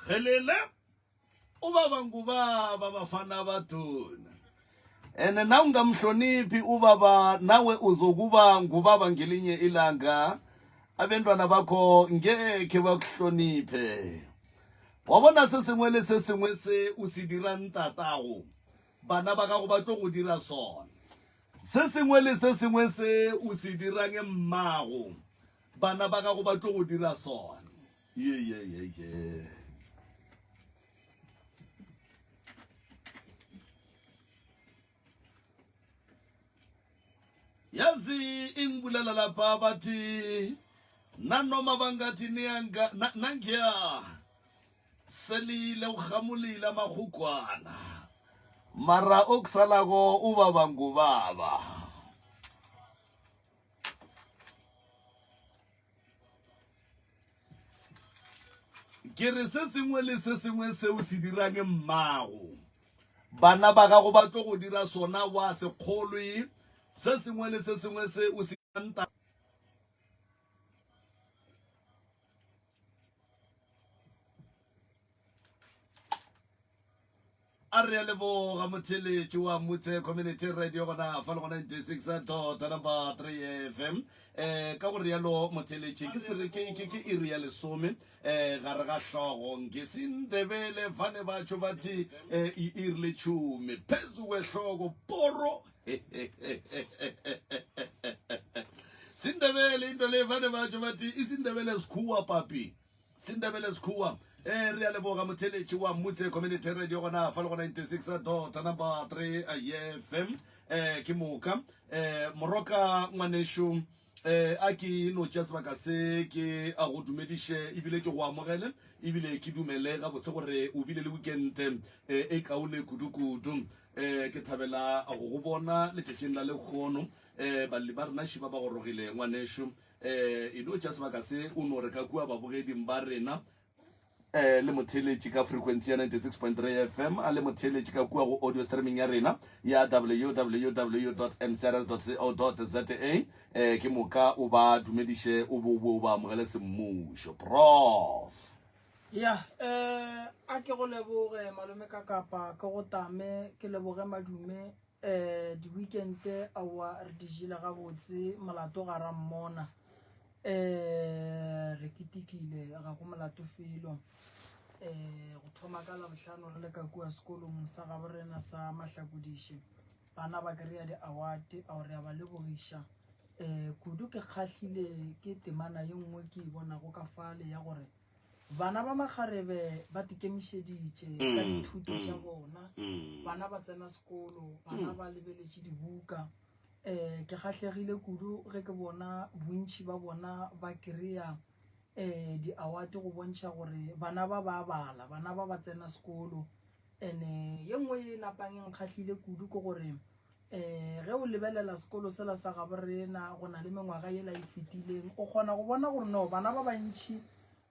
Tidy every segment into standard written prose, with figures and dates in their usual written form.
Gelele ubaba ngubaba bafana batona. Ene na ungamhloniphi ubaba nawe uzokuba ngubaba ngelinye ilanga abentwana bakho ngekhe bakuhloniphe. Wa bona se sengwe le se sengwe se o se dirang tatago bana ba gago ba tlo go dira sona. Se sengwe le se sengwe se o se dirang mmago bana ba gago ba tlo go dira sona. Ye ye ye ye. Yazi ingibulela lapha bathi nanoma bangathi niyanga nangiya selile uhamulile amahugwana mara okusalako ubaba ngubaba. Ke re se sengwe le se sengwe seo se dirang mmago, bana ba gago ba tlo go dira sona wa se kgolwe. Se sengwe le se sengwe se o se A re a leboga motheletši wa Mutse Community Radio gona fa le go 96 dot number 3 FM. Eh ka go rialo motheletši ke sere ke ke ke iri ya lesome eh gare ga hlogo ngesindebele fane batho bathi eh i iri letšhume phezu kwehloko poro Sindebele into le fane batho bathi isindebele sikhuwa papi Sindebele Sekhuwa. Eh, re a leboga motheletši wa Mutse Community Radio gona fa le go 96 dot number 3 FM. Eh, ke moka. Eh, moroka ngwanešu eh a ke no tša sebaka se ke a go dumediše ebile ke go amogele ebile ke dumele gabotse gore o bile le weekend eh, e kaone kudu-kudu eh ke thabela go go bona letšatšing la lekgono eh balli ba rena šiba ba gorogile ngwanešu Eh, e no tša sebaka se o no re ka kua babogeding ba rena eh, le motheeletši ka frequency ya 96.3 FM a le motheeletši ka kua go audio streaming ya rena ya www.mcrs.co.za eh, ke moka o ba dumediše o bo o ba amogele semmušo prof ya eh a ke go leboge malome ka kapa ke go tame ke leboge madume um di-weekend aowa re di jele gabotse molato ga ra mmona um re ketekile ga go molato felo um go thoma ka labohlano re le ka kua sekolong sa gabo rena sa mahlakodiše bana ba kry-a di-award ao re a ba lebogiša um kudu ke kgahlile ke temana ye nngwe ke e bonago ka fale ya gore Bana ba makgarebe ba tikemišeditše ka mm, dithuto mm, tša bona. Mm. Bana ba tsena sekolo, bana ba lebeletše dibuka. Um ke kgahlegile kudu ge ke bona bontši ba bona ba kry-a um di-award go bontšha gore bana ba ba bala, bana ba ba tsena sekolo. And-e ye nngwe ye napang e nkgahlile kudu ke gore um ge o lebelela sekolo sela sa gabo rena go na le mengwaga yela e fetileng o kgona go bona gore no bana ba bantšhi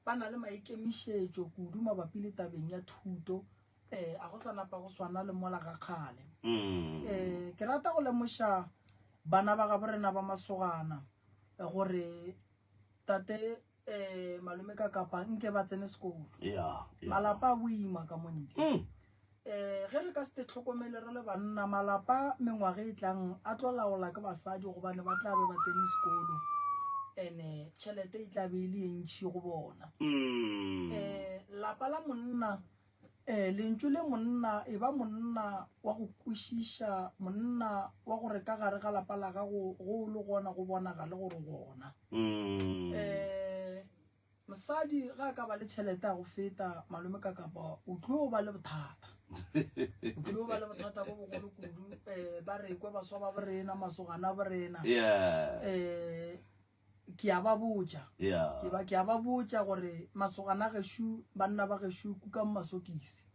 ba na le maikemišetšo kudu mabapi le tabeng ya thuto um a go sa napa go swana le mola ga kgale um ke rata go lemoša bana ba gabo rena ba masogana gore tate eh malome ka kapa nke ba tsene sekolo yeah, yeah. malapa a boima ka mo ntle mm. eh ge re ka se tlhokomele re le banna malapa mengwaga e tlang a tlo laola ke basadi gobane ba tla be ba tsene sekolo ene tšhelete e tla be e le e ntšhi go bona mm. eh lapa la monna eh lentšu le monna e ba monna wa go kwešiša monna wa gore ka gare ga lapa la gago go le gona go bonagale gore gona mm. eh mosadi ga a ka ba le tšhelete ya go feta malome ka kapa o tlo ba le bothata o tlo ba le bothata bo bogolo kudu um ba re kwe baswa ba borena masogana a borena yeah um ke a ba botša yeah ke ba ke a ba botša gore masogana gešo banna ba gešo kukang masokisi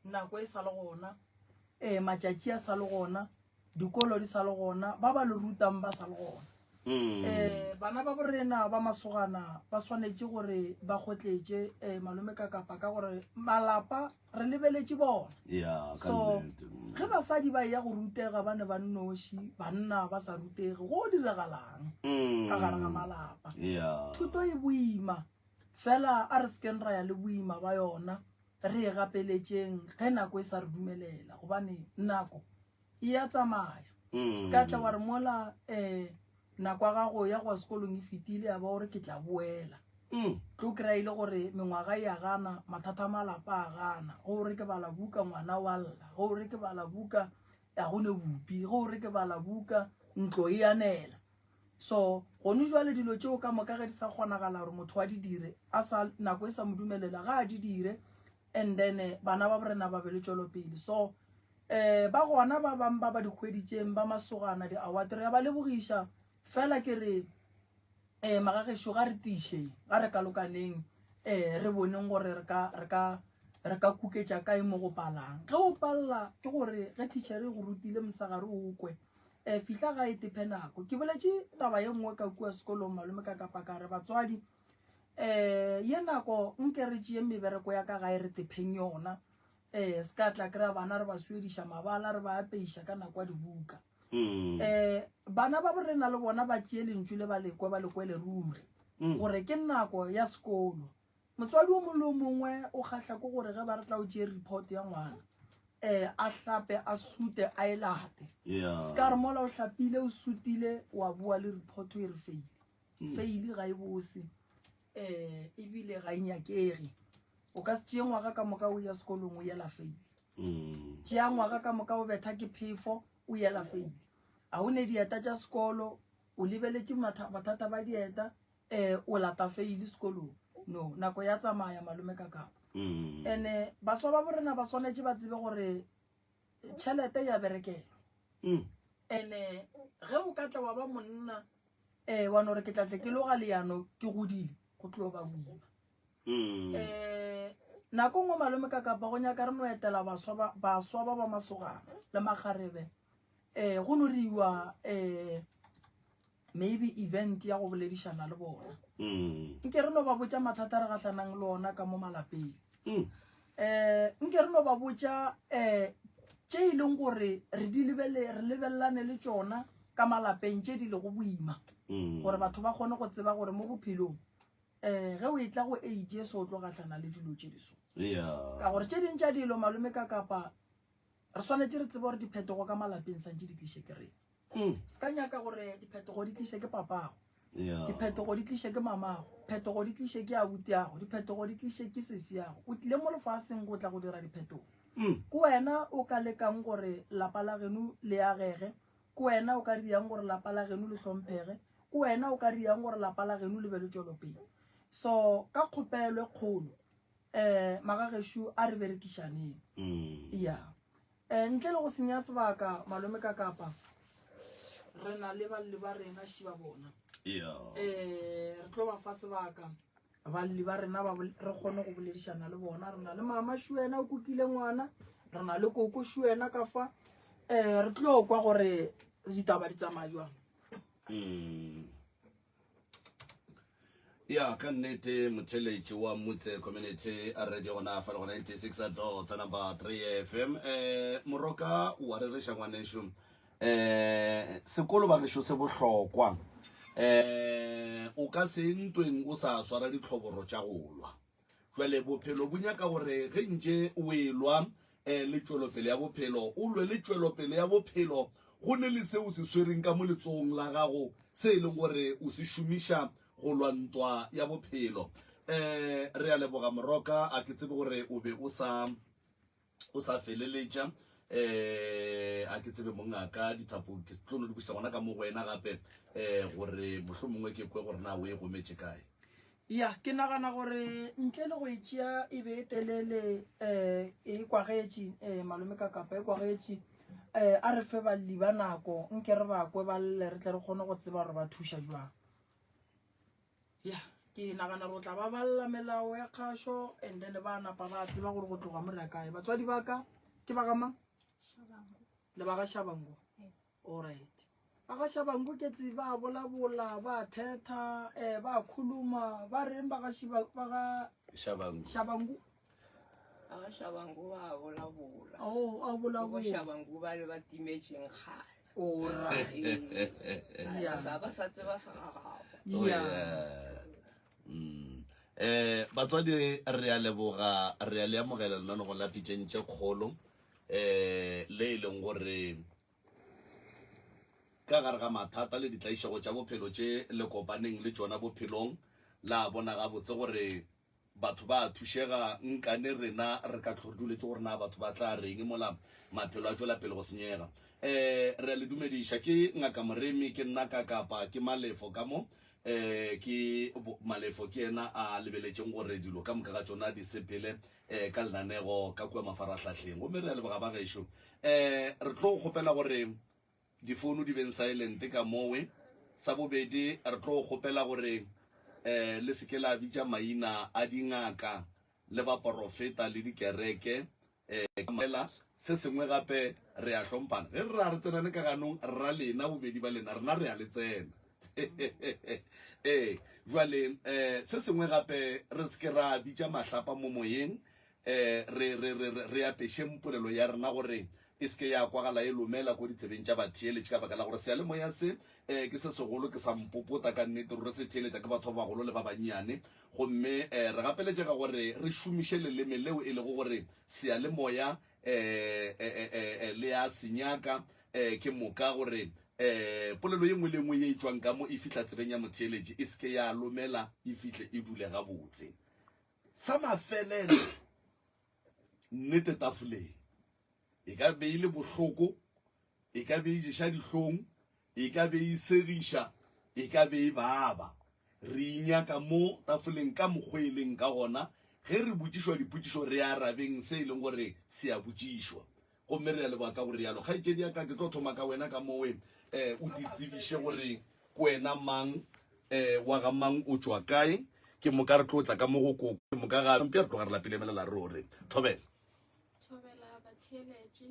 nako e sa le gona um matšatši a sa le gona dikolo di sa le gona ba ba le rutang ba sa le gona mm. um bana ba borena ba masogana ba swanetše gore ba kgotletše um malome ka kapa ka gore malapa re lebeletše bona yeah ka so nnete. Mm. ge basadi ba eya go rutega ba ne ba nnoši banna ba sa rutege go diragalang Mm. ka gare ga malapa yeah thuto e boima fela a re sekeng ra ya le boima ba yona. re e gapeletšeng ge nako e sa re dumelela gobane nako e ya tsamaya. Se ka tla wa re mola um nako ya gago ya go ya sekolong e fetile ya ba gore ke tla boela. Tlo kry-a e le gore mengwaga e a gana, mathata a malapa a gana. Ge o re ke bala buka ngwana wa lla, ge o re ke bala buka ga go ne bupi, ge o re ke bala buka ntlo e a nela. So gone jwale dilo tšeo ka moka ge di sa kgonagala gore motho a di dire, a sa nako e sa mo dumelela ga a di dire, and then eh, bana ba borena ba be le tšwelopele. So eh ba gona ba bang ba ba di hweditšeng ba masogana di-award re ya ba lebogiša fela ke re eh magagešo ga re tiišeng ga re kalokaneng eh re boneng gore re ka re ka re ka kuketša kae mo go palang ge o palela ke gore ge teacher e go rutile mosegare o kwe um fihla gae tephe nako ke boletše taba ye nngwe ka kua sekolong malome ka kapa ka re batswadi um ye nako nke re tšeeng mebereko ya ka gae re tepheng yona um se ka tla kry-a bana re ba swediša mabala re ba apeiša ka nako ya dibuka um bana ba borena le bona ba tšee lentšu le ba lekwe ba lekwele ruri gore ke nako ya sekolo motswadi o mongwe le o mongwe o kgahla ke gore ge ba re tla o tšee report ya ngwana um a hlape a sute a e late se ka re mola o hlapile o sutile wa boa le report e re faile Feili ga e bose um ebile ga e nyakege. O ka se tšee ngwaga ka moka o ya sekolong o yela feili. Tšea ngwaga ka moka o betha ke phefo o yela feili. A o ne dieta tša sekolo, o lebeletše bothata ba dieta, um o lata feili sekolong. No, nako ya tsamaya malome ka kapa. Ene baswa ba borena ba swanetše ba tsebe gore tšhelete ya berekelwa. Ene ge o ka tla wa ba monna um wa no re ke tlatle ke loga leano ke godile go tlo ba boima um nako nngwe malome ka kapa go nyaka re no etela baswa ba baswa ba ba masogana le makgarebe um go no riwa um maybe event ya go boledišana le bona nke re no ba botša mathata re gahlanang le ona ka mo malapeng um nke re no ba botša um tše e leng gore re di lebele re lebelelane le tšona ka malapeng tše di lego boima mm. gore batho ba kgone go tseba gore mo bophelong um ge o e tla go age e so o tlo gahlana le dilo tše di so ka gore tše ding tša dilo malome ka kapa re swanetše re tsebe gore diphetogo ka malapeng santše di tliše ke rena mm. se ka nyaka gore diphetogo di tliše ke papago diphetogo di tliše ke mamago phetogo di tliše ke abutiago diphetogo di tliše ke sesiago o tlile mo lefaseng go tla go dira diphetogo mm. ke wena o ka lekang gore lapa la geno le agege ke wena o ka riang gore lapa la geno le hlomphege ke wena o ka riang gore lapa la geno le be le tšwelopele so ka kgopelo e kgolo um magagešo a re berekišaneng mm. ya Eh, ntle le go senya sebaka malome ka kapa re na le balli ba rena šiba bona eh re tlo ba fa sebaka balli ba rena ba re kgone go boledišana le bona re na le mama shuena o kukile ngwana re na le koko shuena ka fa eh re tlo kwa gore ditaba di tsamaya jwang mm. Ya, ka nnete motheletši wa Mutse Community Radio gona fa le go 96 dot number 3 FM. Eh, Moroka wa rereša ngwanešu. Eh, sekolo ba gešo se bohlokwa. Eh, o ka se ntweng o sa swara ditlhoboro tša go lwa. Jwale bophelo bo nyaka gore ge ntše o elwa eh, le tšwelopele ya bophelo, o lwe le tšwelopele ya bophelo go ne le se o se swereng ka mo letsogong la gago se e leng gore o se šomiša go lwa ntwa ya bophelo. Eh, re a leboga Moroka, a ke tsebe gore o be o sa o sa feleletša eh a ke tsebe mongaka dithapo ke tlo no di buša gona ka mo go wena gape eh gore mohlomongwe ke kwe gore na o e gometše kae. Ya, ke nagana gore ntle le go e tšea e be e telele um e kwagetše um malome ka kapa e kwagetše um a re fe balli ba nako nke re ba kwe ba lle re tle re kgone go tseba gore ba thuša jwang. Ya, ke nagana gore o tla ba balela melao ya kgašo and then ba napa ba tseba gore go tloga mo re ya kae. Batswadi ba ka ke ba ga mang? Le ba ga Shabangu. Alright. Ba ga Shabangu ke tse ba bolabola, ba thetha, eh ba khuluma, ba reng ba ga Shiba ba ga Shabangu. Shabangu. Ba ga Shabangu ba bolabola. Oh, a Bo bolabola. Shabangu ba le ba timetšeng kgale. Alright. Ee. Yeah. Sa ba sa tseba sa gagabo. Oh, Yeah. yeah. Mm. Um batswadi re a leboga, re a le amogela lenanegong la Pitšeng tše Kgolo um le e leng gore ka gare ga mathata le ditlaišego tša bophelo tše le kopaneng le tšona bophelong, la bona gabotse gore Batho ba a thušega, nkane rena re ka hlwe re duletše gore na batho ba tla reng mola maphelo a tšwela pele go senyega. Um re a le dumediša, ke Ngaka Moremi, ke nna ka Kapa, ke Malefo ka mo. Um ke Malefo ke yena a lebeletšeng gore dilo ka moka ga tšona di sepele um ka lenanego ka kua mafarahlahleng. Gomme re a leboga ba gešo. Um re tlo kgopela gore Difounu di beng silent ka mowe. Sa bobedi, re tlo kgopela gore eh, le se ke la bitša maina a dingaka le baporofeta le dikereke eh, ka Se sengwe gape, re a hlomphana. Ge re ra re tsenane ka ganong, ra lena bobedi ba lena, rena re a le tsena. Ee, jwale eh, se sengwe gape, re se ke ra bitša mahlapa mo moyeng, Eh, re, re, re, re, re apešeng polelo ya rena gore e se ke ya kwagala e lomela ko ditsebeng tša batheeletši, ka baka la gore seyalemoya se eh, ke se segolo, ke sa mpopota ka nnete, ruri se theeletša ke batho ba bagolo le ba bannyane. Gomme eh, re gapeletšega gore re šomiše leleme leo e lego gore seyalemoya eh, eh, eh, eh, eh, le a se nyaka, eh, ke moka gore eh, polelo ye nngwe le ye nngwe ye e tšwang ka mo e fihla tsebeng ya motheeletši e se ke ya lomela, e fihle e dule gabotse. Sa mafelelo, nnete tafoleng e ka be e le bohloko, e ka be e ješa dihlong, e ka be e segiša, e ka be e baba. Re inyaka mo tafoleng ka mokgwa e leng ka gona. Ge re botšišwa dipotšišo, re arabeng se e leng gore se a botšišwa. Gomme re a leboga ka go realo. Kgaetšedi ya ka, ke tlo thoma ka wena ka mowe um o di tsebiše gore ke wena mang, um wa ga mang, o tšwa kae. Ke moka re tlo tla ka mo go koko, ke moka ga mpša re tloga re lapile emelela ruri. Thobela. Thobela batheeletši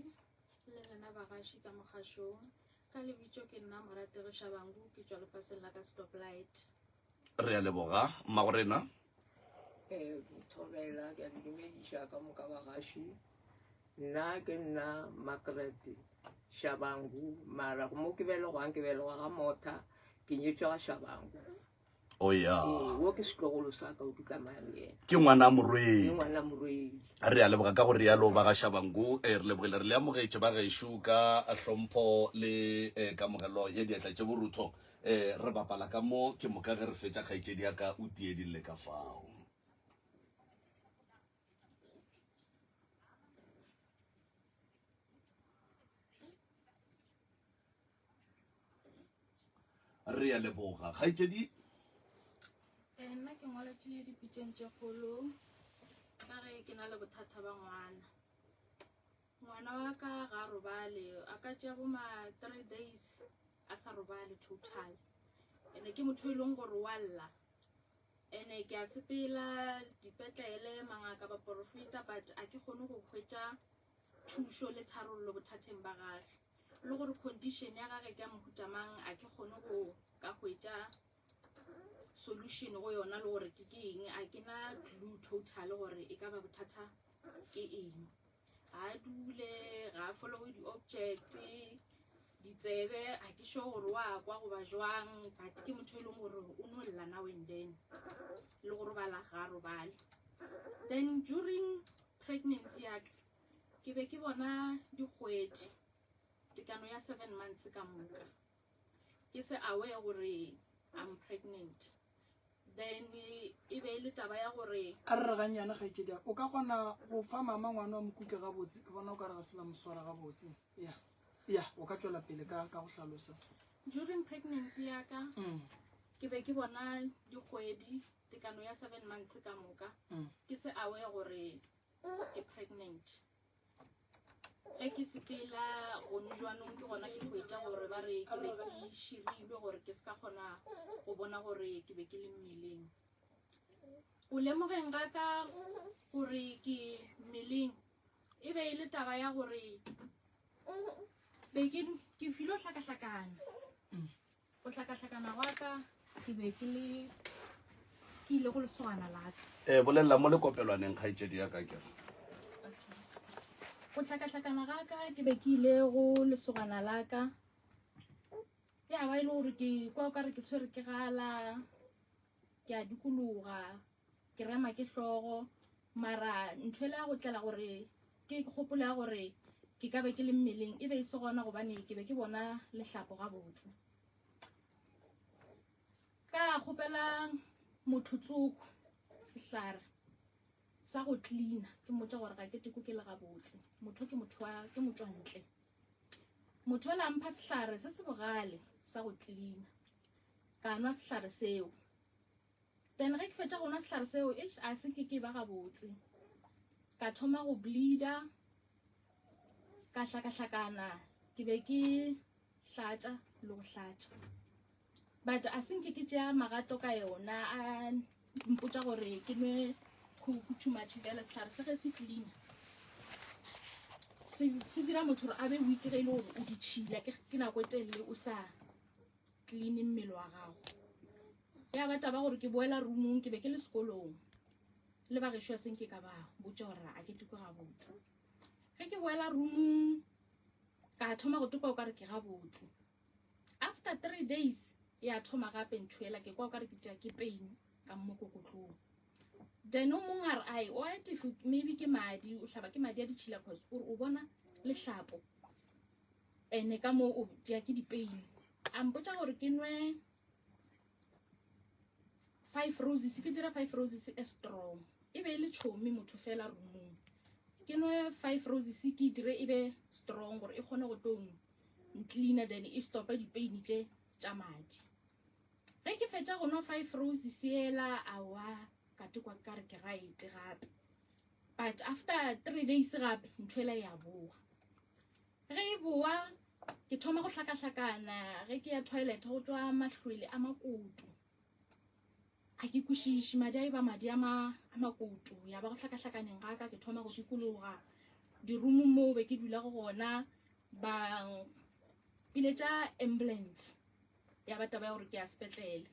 le lena bagaši ka mogašong. Ka lebitšo ke nna Morategi Shabangu, ke tšwa lefaseng la ka Stoplight. Re a leboga mmagorena. Eh, Thobela, ke a le dumediša ka moka bagaši. Nna ke nna Margaret Shabangu, mara mo ke belegwang ke belegwa ga Motha, ke nyetšwe ga Shabangu. O oh, ya. Ee, wo ke setlogolo sa ka o ke tsamaya le yena. Ke ngwana morwedi. Ke ngwana morwedi. Re a leboga ka go rialo ba ga Shabangu, eh, re lebogile re le amogetše ba gešo ka hlompho le eh, kamogelo ya diatla tše borutho. Eh, re bapala ka mo ke moka ge re fetša kgaetšedi ya ka o tiedille ka fao. Re a leboga kgaetšedi. Eh, nna ke ngwaletše dipitšeng tše kgolo ka ge ke na le bothata ba ngwana. Ngwana wa ka ga a robale, a ka tšea bo ma three days a sa robale total. Ene ke motho e leng gore wa lla. Ene ke a sepela dipetlele, mangaka, baporofeta, but a ke kgone go hwetša thušo le tharollo bothateng ba gage. Le gore condition ya gage ke ya mohuta mang, a ke kgone go ka hwetša solution go yona le gore ke ke eng. A ke na clue total gore e ka ba bothata ke eng. Ga a dule, ga a followe di-object, ditsebe ga ke sure gore wa kwa goba jwang, but ke motho e leng gore o no lla now and then, le go robala ga a robale. Then during pregnancy ya ka ke be ke bona dikgwedi, tekano ya 7 months ka moka, ke se aware gore I'm pregnant. Then e be e le taba ya gore A re re gannyane kgaetšedi ya ka, o ka kgona go fa mama ngwana wa mokutle gabotse? Ke bona o ka re ga se la mo swara gabotse. Ya, ya, o ka tšwela pele ka, ka go hlalosa. During pregnancy ya ka Mm. ke be ke bona dikgwedi, tekano ya 7 months ka moka, Mm. ke se aware gore ke pregnant. Ge ke sepela gone jwanong ke gona ke hwetša gore ba re ke be ke širilwe gore ke se ka kgona go bona gore ke be ke le mmeleng. Go lemogeng ga ka gore ke mmeleng e be e le taba ya gore be ke ke filo hlakahlakana. Go hlakahlakana gwa ka ke be ke le ke ile go lesogana la ka. Eh, bolelela mo lekopelwaneng kgaetšedi ya ka ke re. Go hlakahlakana ga ka ke be ke ile go lesogana la ka. Ya ba e le gore ke kwa o ka re ke tshwere ke gala, ke a dikologa. Ke rema ke hlogo mara ntho ela ya go tlela gore ke kgopolo ya gore ke ka be ke le mmeleng e be e se gona gobane ke be ke bona lehlapo gabotse. Ka kgopela motho tsoko sehlare sa go cleaner ke mmotša gore ga ke teko ke le gabotse. Motho ke motho wa ke motšwantle. Motho ola a mpha sehlare se se bogale sa go cleaner. Ka nwa sehlare seo. Then ge ke fetša go nwa sehlare seo, eish, a se ke ke ba gabotse. Ka thoma go bleeder, ka hlakahlakana, ke be ke hlatša le go hlatša. But a se nke ke tšea magato ka yona, a mpotša gore ke nwe coke too much bjale sehlare se ge se cleaner se se dira motho gore a be weak ge e le gore o ditšhila ke ke nako e telele o sa clean mmele wa gago. Ya ba taba gore ke boela roomong ke be ke le sekolong le ba gešo seng ke ka ba botša gore a ke tukwe gabotse. Ge ke boela roomong ka thoma go tukwa o ka re ke gabotse. After 3 days ya thoma gape ntho ela ke kwa o ka re ke tšea ke pain ka mokokotlong. Then o mongwe a re ai what if maybe ke madi o hlaba ke madi a ditšhila cause o re o bona lehlapo ene ka mo o tšea ke di-pain. A mpotša gore ke nwe 5 roses ke dira 5 roses e strong e be e le tšhomi motho fela roomong ke nwe 5 roses ke dire e be strong gore e kgone go tlo ncleaner then e stope di-pain tše tša madi. Ge ke fetša go nwa 5 roses ela aowa ka tekwa ka re ke right gape but after 3 days gape ntho ela ya boa. Ge e boa ke thoma go hlakahlakana ge ke ya toilet go tšwa mahlwele a makoto. Ga ke kwešiše madi a e ba madi a ma a makoto ya ba go hlakahlakaneng ga ka ke thoma go dikologa di-roomong moo be ke dula go gona ba piletša ambulance ya ba taba ya gore ke ya sepetlele.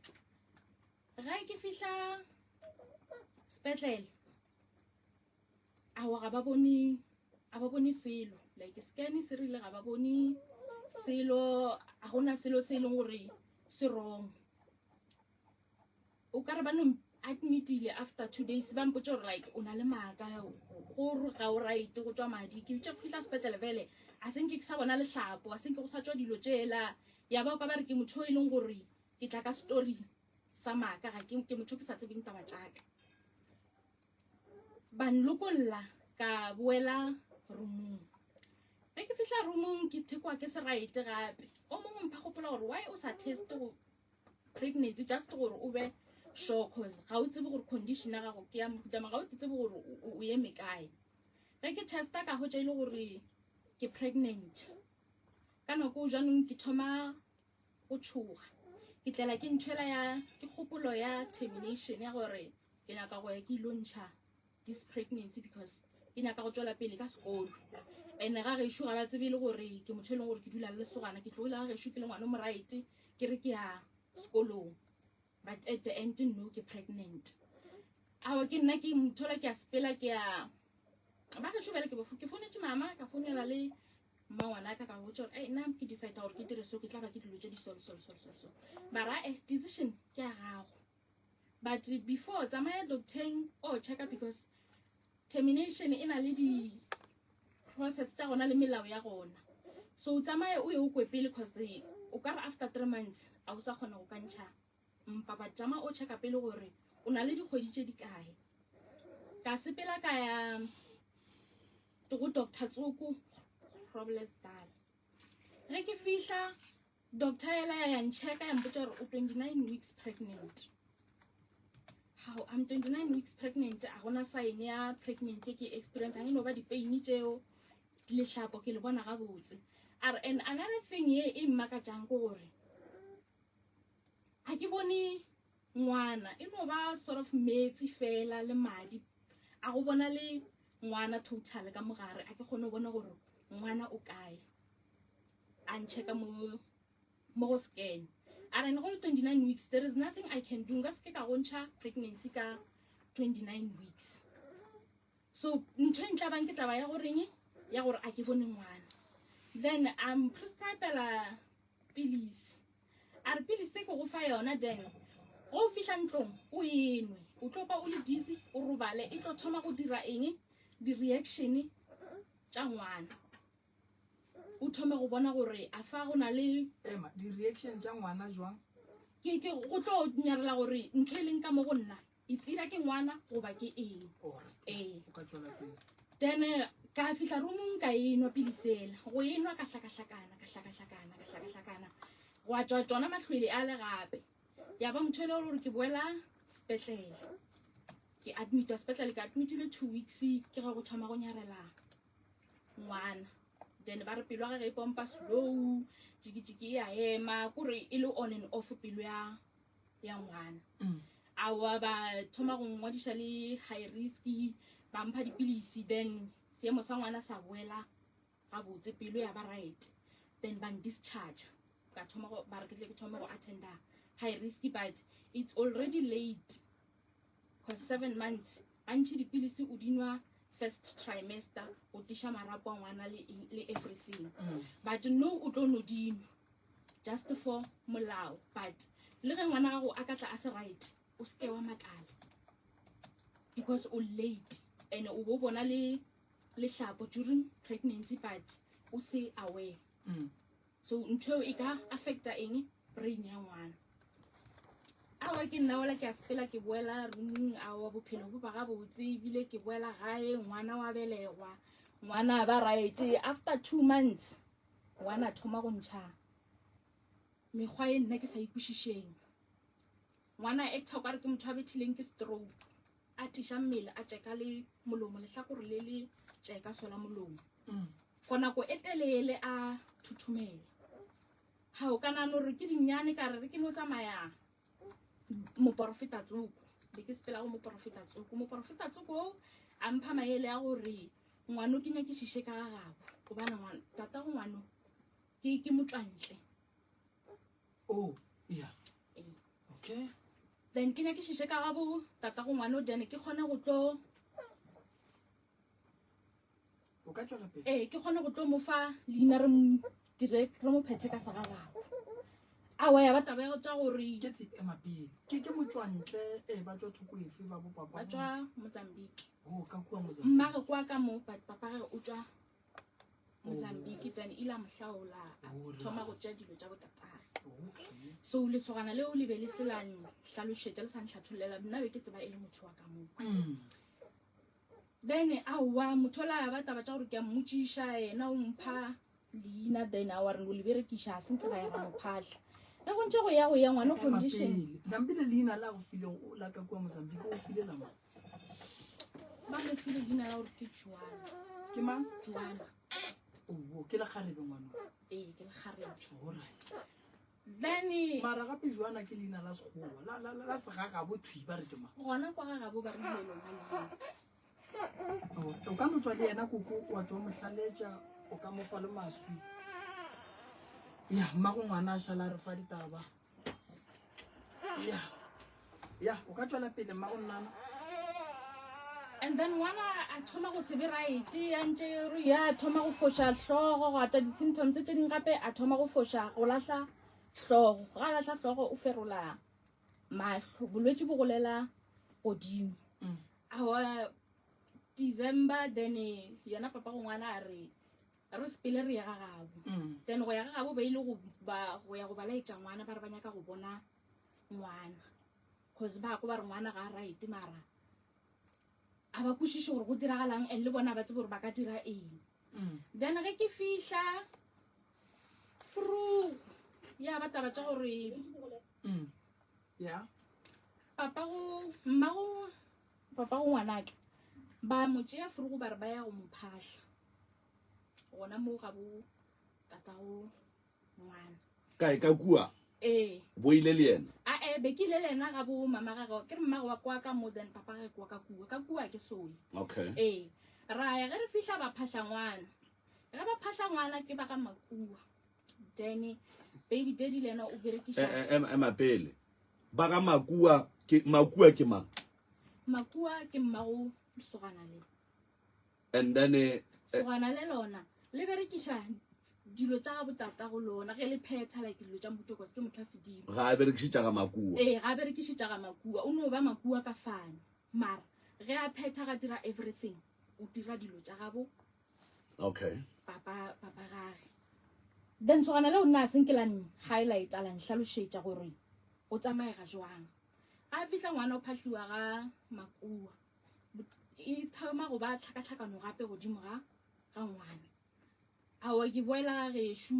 Ge ke fihla sepetlele aowa ga ba bone a ba bone selo like scan se rile ga ba bone selo a gona selo se e leng gore se wrong. O ka re ba no admitile after 2 days ba mpotša gore like o na le maaka gore ga o right go tšwa madi. Ke bitša go fihla sepetlele fele a se nke ke sa bona lehlapo a se nke go sa tšwa dilo tšela ya ba o ka ba re ke motho e leng gore ke tla ka story sa maaka ga ke motho ke sa tsebeng taba tšaka. Ba nlokolla ka boela roomong. Ge ke fihla roomong ke thekwa ke se right gape. O mongwe mpha gopola gore why o sa test go pregnancy just gore o be sure cause ga o tsebe gore condition ya gago ke ya mohuta mang, ga o tsebe gore o eme kae. Ge ke testa ka hwetša e le gore ke pregnant. Ka nako jaanong ke thoma go tšhoga. Ke tlela ke ntho ela ya ke kgopolo ya termination ya gore ke nyaka go ya ke ilo ntšha this pregnancy because ke nyaka go tšwela pele ka sekolo. And ga gešo ga ba tsebe le gore ke motho e leng gore ke dula le lesogana, ke tlogile ga gešo ke le ngwana o mo right ke re ke ya sekolong but at the end no ke pregnant. Aowa ke nna ke mothola ke a sepela ke ya ba gešo bjale ke ke founetše mama ka founela le mmangwana ka ka botša gore ai nna ke decide gore ke dire so ke tla ba ke dilo tše di so so so so so. Mara decision ke ya gago. But before tsamaya docteng o checka because termination e na le di process tša gona le melao ya gona. So o tsamaye o ye o kwe pele cause o ka re after 3 months a o sa kgona go ka ntšha mpa but tsamaya o checka pele gore o na le dikgwedi tše di kae. Ka sepela ka ya go Doctor Tsoko Groblersdal. Ge ke fihla doctor yela ya ya nchecka ya mpotša gore o 29 weeks pregnant. How I'm 29 weeks pregnant a gona sign ya pregnancy ke experience a no ba di-pain tšeo lehlapo ke le bona gabotse. A re and another thing ye e mmakatšang ke gore ga ke bone ngwana e no ba sort of metsi fela le madi a go bona le ngwana total ka mogare a ke kgone go bona gore ngwana o kae. A nchecka mo mo go scan a re go le 29 weeks there is nothing I can do nka se ke ka go ntšha pregnancy ka 29 weeks. So ntho e ntla bang ke taba ya goreng ya gore a ke bone ngwana. Then I'm prescribela pilisi. A re pilisi e ke go fa yona then go fihla ntlong o e nwe. O tlo kwa o le dizzy, o robale, e tlo thoma go dira eng? Di-reaction tša ngwana. O thome go bona gore a fa go na le Ema, di-reaction tša ngwana jwang? Ke, ke go tlo nyarela gore ntho e leng ka mo go nna e tsira ke ngwana goba ke eng. Alright. Ee. O ka tšwela pele. Then ka fihla roomong ka enwa pilisi ela. Go enwa ka hlakahlakana, ka hlakahlakana, ka hlakahlakana. Gwa tšwa tšona mahlwele ale gape. Ya ba motho e le gore ke boela sepetlele. Ke admitwa sepetlele, ke admitilwe 2 weeks ke ge go thoma go nyarela ngwana. Then ba re pelo ya gage e pompa slow, tšikitšiki e a ema, kore e le on and off pelo ya ya ngwana. Aowa ba thoma go ngwadiša le high risk, ba mpha dipilisi, then seemo sa ngwana sa boela gabotse, pelo ya ba right. Then ba discharge. Ka thoma go ba re ke tle ke thome go attenda high risk, but it's already late. Cause 7 months gantši dipilisi o di nwa first trimester go tiša marapo a ngwana le, le everything. But no o tlo no di nwa just for molao, but le ge ngwana gago a ka tla a se right, o seke wa makala because o late and o bo bona le lehlapo during pregnancy but o se aware. So ntho eo e ka affecta eng brain ya ngwana. Aowa ke nna ola ke a sepela ke boela rooming, aowa bophelo bo ba gabotse ebile ke boela gae, ngwana wa belegwa, ngwana a ba right. After 2 months ngwana a thoma go ntšha mekgwa e nna ke sa ikwešišeng. Ngwana a acta o kare ke motho a bethileng ke stroke, a tiša mmele a tšeka le molomo, lehlakore le le tšeka sola molomo. For nako e telele a thuthumela. Ha o ka nahana gore ke dinnyane ka re re ke no tsamaya moporofeta tsoko, be ke sepela go moporofeta tsoko. Moporofeta tsoko o a mpha maele a gore ngwano ke nyakišiše ka ga gabo, gobane ngwana tata go ngwano ke ke motswantle. Oh, yeah. Ee. Okay. Then ke nyakišiše ka gabo tata go ngwano, then ke kgone go tlo O ka tšwela pele. Ee, ke kgone go tlo mo fa leina re mo dire re mo phethe ka segagabo. Aowa ya ba taba ya go tša gore Ke tse ema pele. Ke ke motswantle e ba tšwa thoko efe ba bo papa? Ba tšwa Mozambique. Oh, ka kua Mozambique. Mmagwe kwa ka mo, but papa gage o tšwa Mozambique, then ile a mo hlaola, a Oh, thoma right. go tšea dilo tša botatagwe. Okay. So lesogana leo le be le se la nhlalošetša, le sa ntlhathollela, nna be ke tseba e le motho wa ka moo. Then aowa motho ola ba taba tša gore ke a mmotšiša, yena o mpha leina, then aowa re no le berekiša, se ntle ra ya ra mo phahla. Ge go ntše go ya go ya ngwana Ema condition. pele. Nampile leina la go fileng la ka kua Mozambique o file la mang? Ba mo file leina la gore ke Joana. Ke mang? Joana. Oh, ke lekgarebe ngwana. Ee, ke lekgarebe. All right. Then mara gape Joana ke leina la sekgowa la la la segagabo thwi ba re ke mang? Gona kwa gagabo ba rile lona leina. Oh, o ka no tswa le yena koko wa tswa mohlaletša, o ka mo fa le maswi. Ya, mmago ngwana a šala re fa ditaba. Ya. Ya, o ka tswela pele mmago nnana. And then ngwana a thoma go se be right, a ntše re ya thoma go foša hlogo, go ata di-symptoms tše dingwe gape, a thoma go foša go lahla hlogo. Ga a lahla hlogo o ferola mahlo, bolwetši bo golela godimo. Aowa December, then yena papa go ngwana a re re sepele re ye ga gabo. Then go ya ga gabo ba ile go ba go ya go ba laetša ngwana, ba re ba nyaka go bona ngwana cause ba ko ba re ngwana ga a right, mara a ba kwešiše gore go diragalang and le bona ba tsebe gore ba ka dira eng. Then ge ke fihla fru ya ba taba tša gore Yeah. Papa go mmago papa go ngwanaka ba mo tšea frugu ba re ba ya go mo phahla gona mo ga bo tatago ngwana. Kae ka kua? Ee. Bo ile le yena? A e be ke ile le yena ga bo mama gagwe, ke re mmagwe wa kwa ka mo, then papa gagwe kwa ka kua, ka kua ke soye. Okay. Ee. Ra ya ge re fihla ba phahla ngwana. Ge ba phahla ngwana ke ba ga Makua. Then baby daddy le yena o berekiša. E, e, ema, ema pele. Ba ga Makua ke Makua ke mang? Makua ke mmago lesogana le. And then Sogana le lona le berekiša dilo tša ga botata go lona ge le phetha like dilo tša mohuto cause ke motho wa sedimo. Ga a berekiše tša ga makua. Ee, ga a berekiše tša ga makua, o no ba makua ka fane. Mara ge a phetha ga dira everything, o dira dilo tša gabo Okay. papa papa gage. Then sogana leo nna a senke la highlight-a la nhlalošetša gore o tsamaega jwang. Ga a fihla ngwana o phahliwa ga makua. E thoma go ba tlhakatlhakano gape godimo ga ga ngwana. Aowa ke boela ga gešo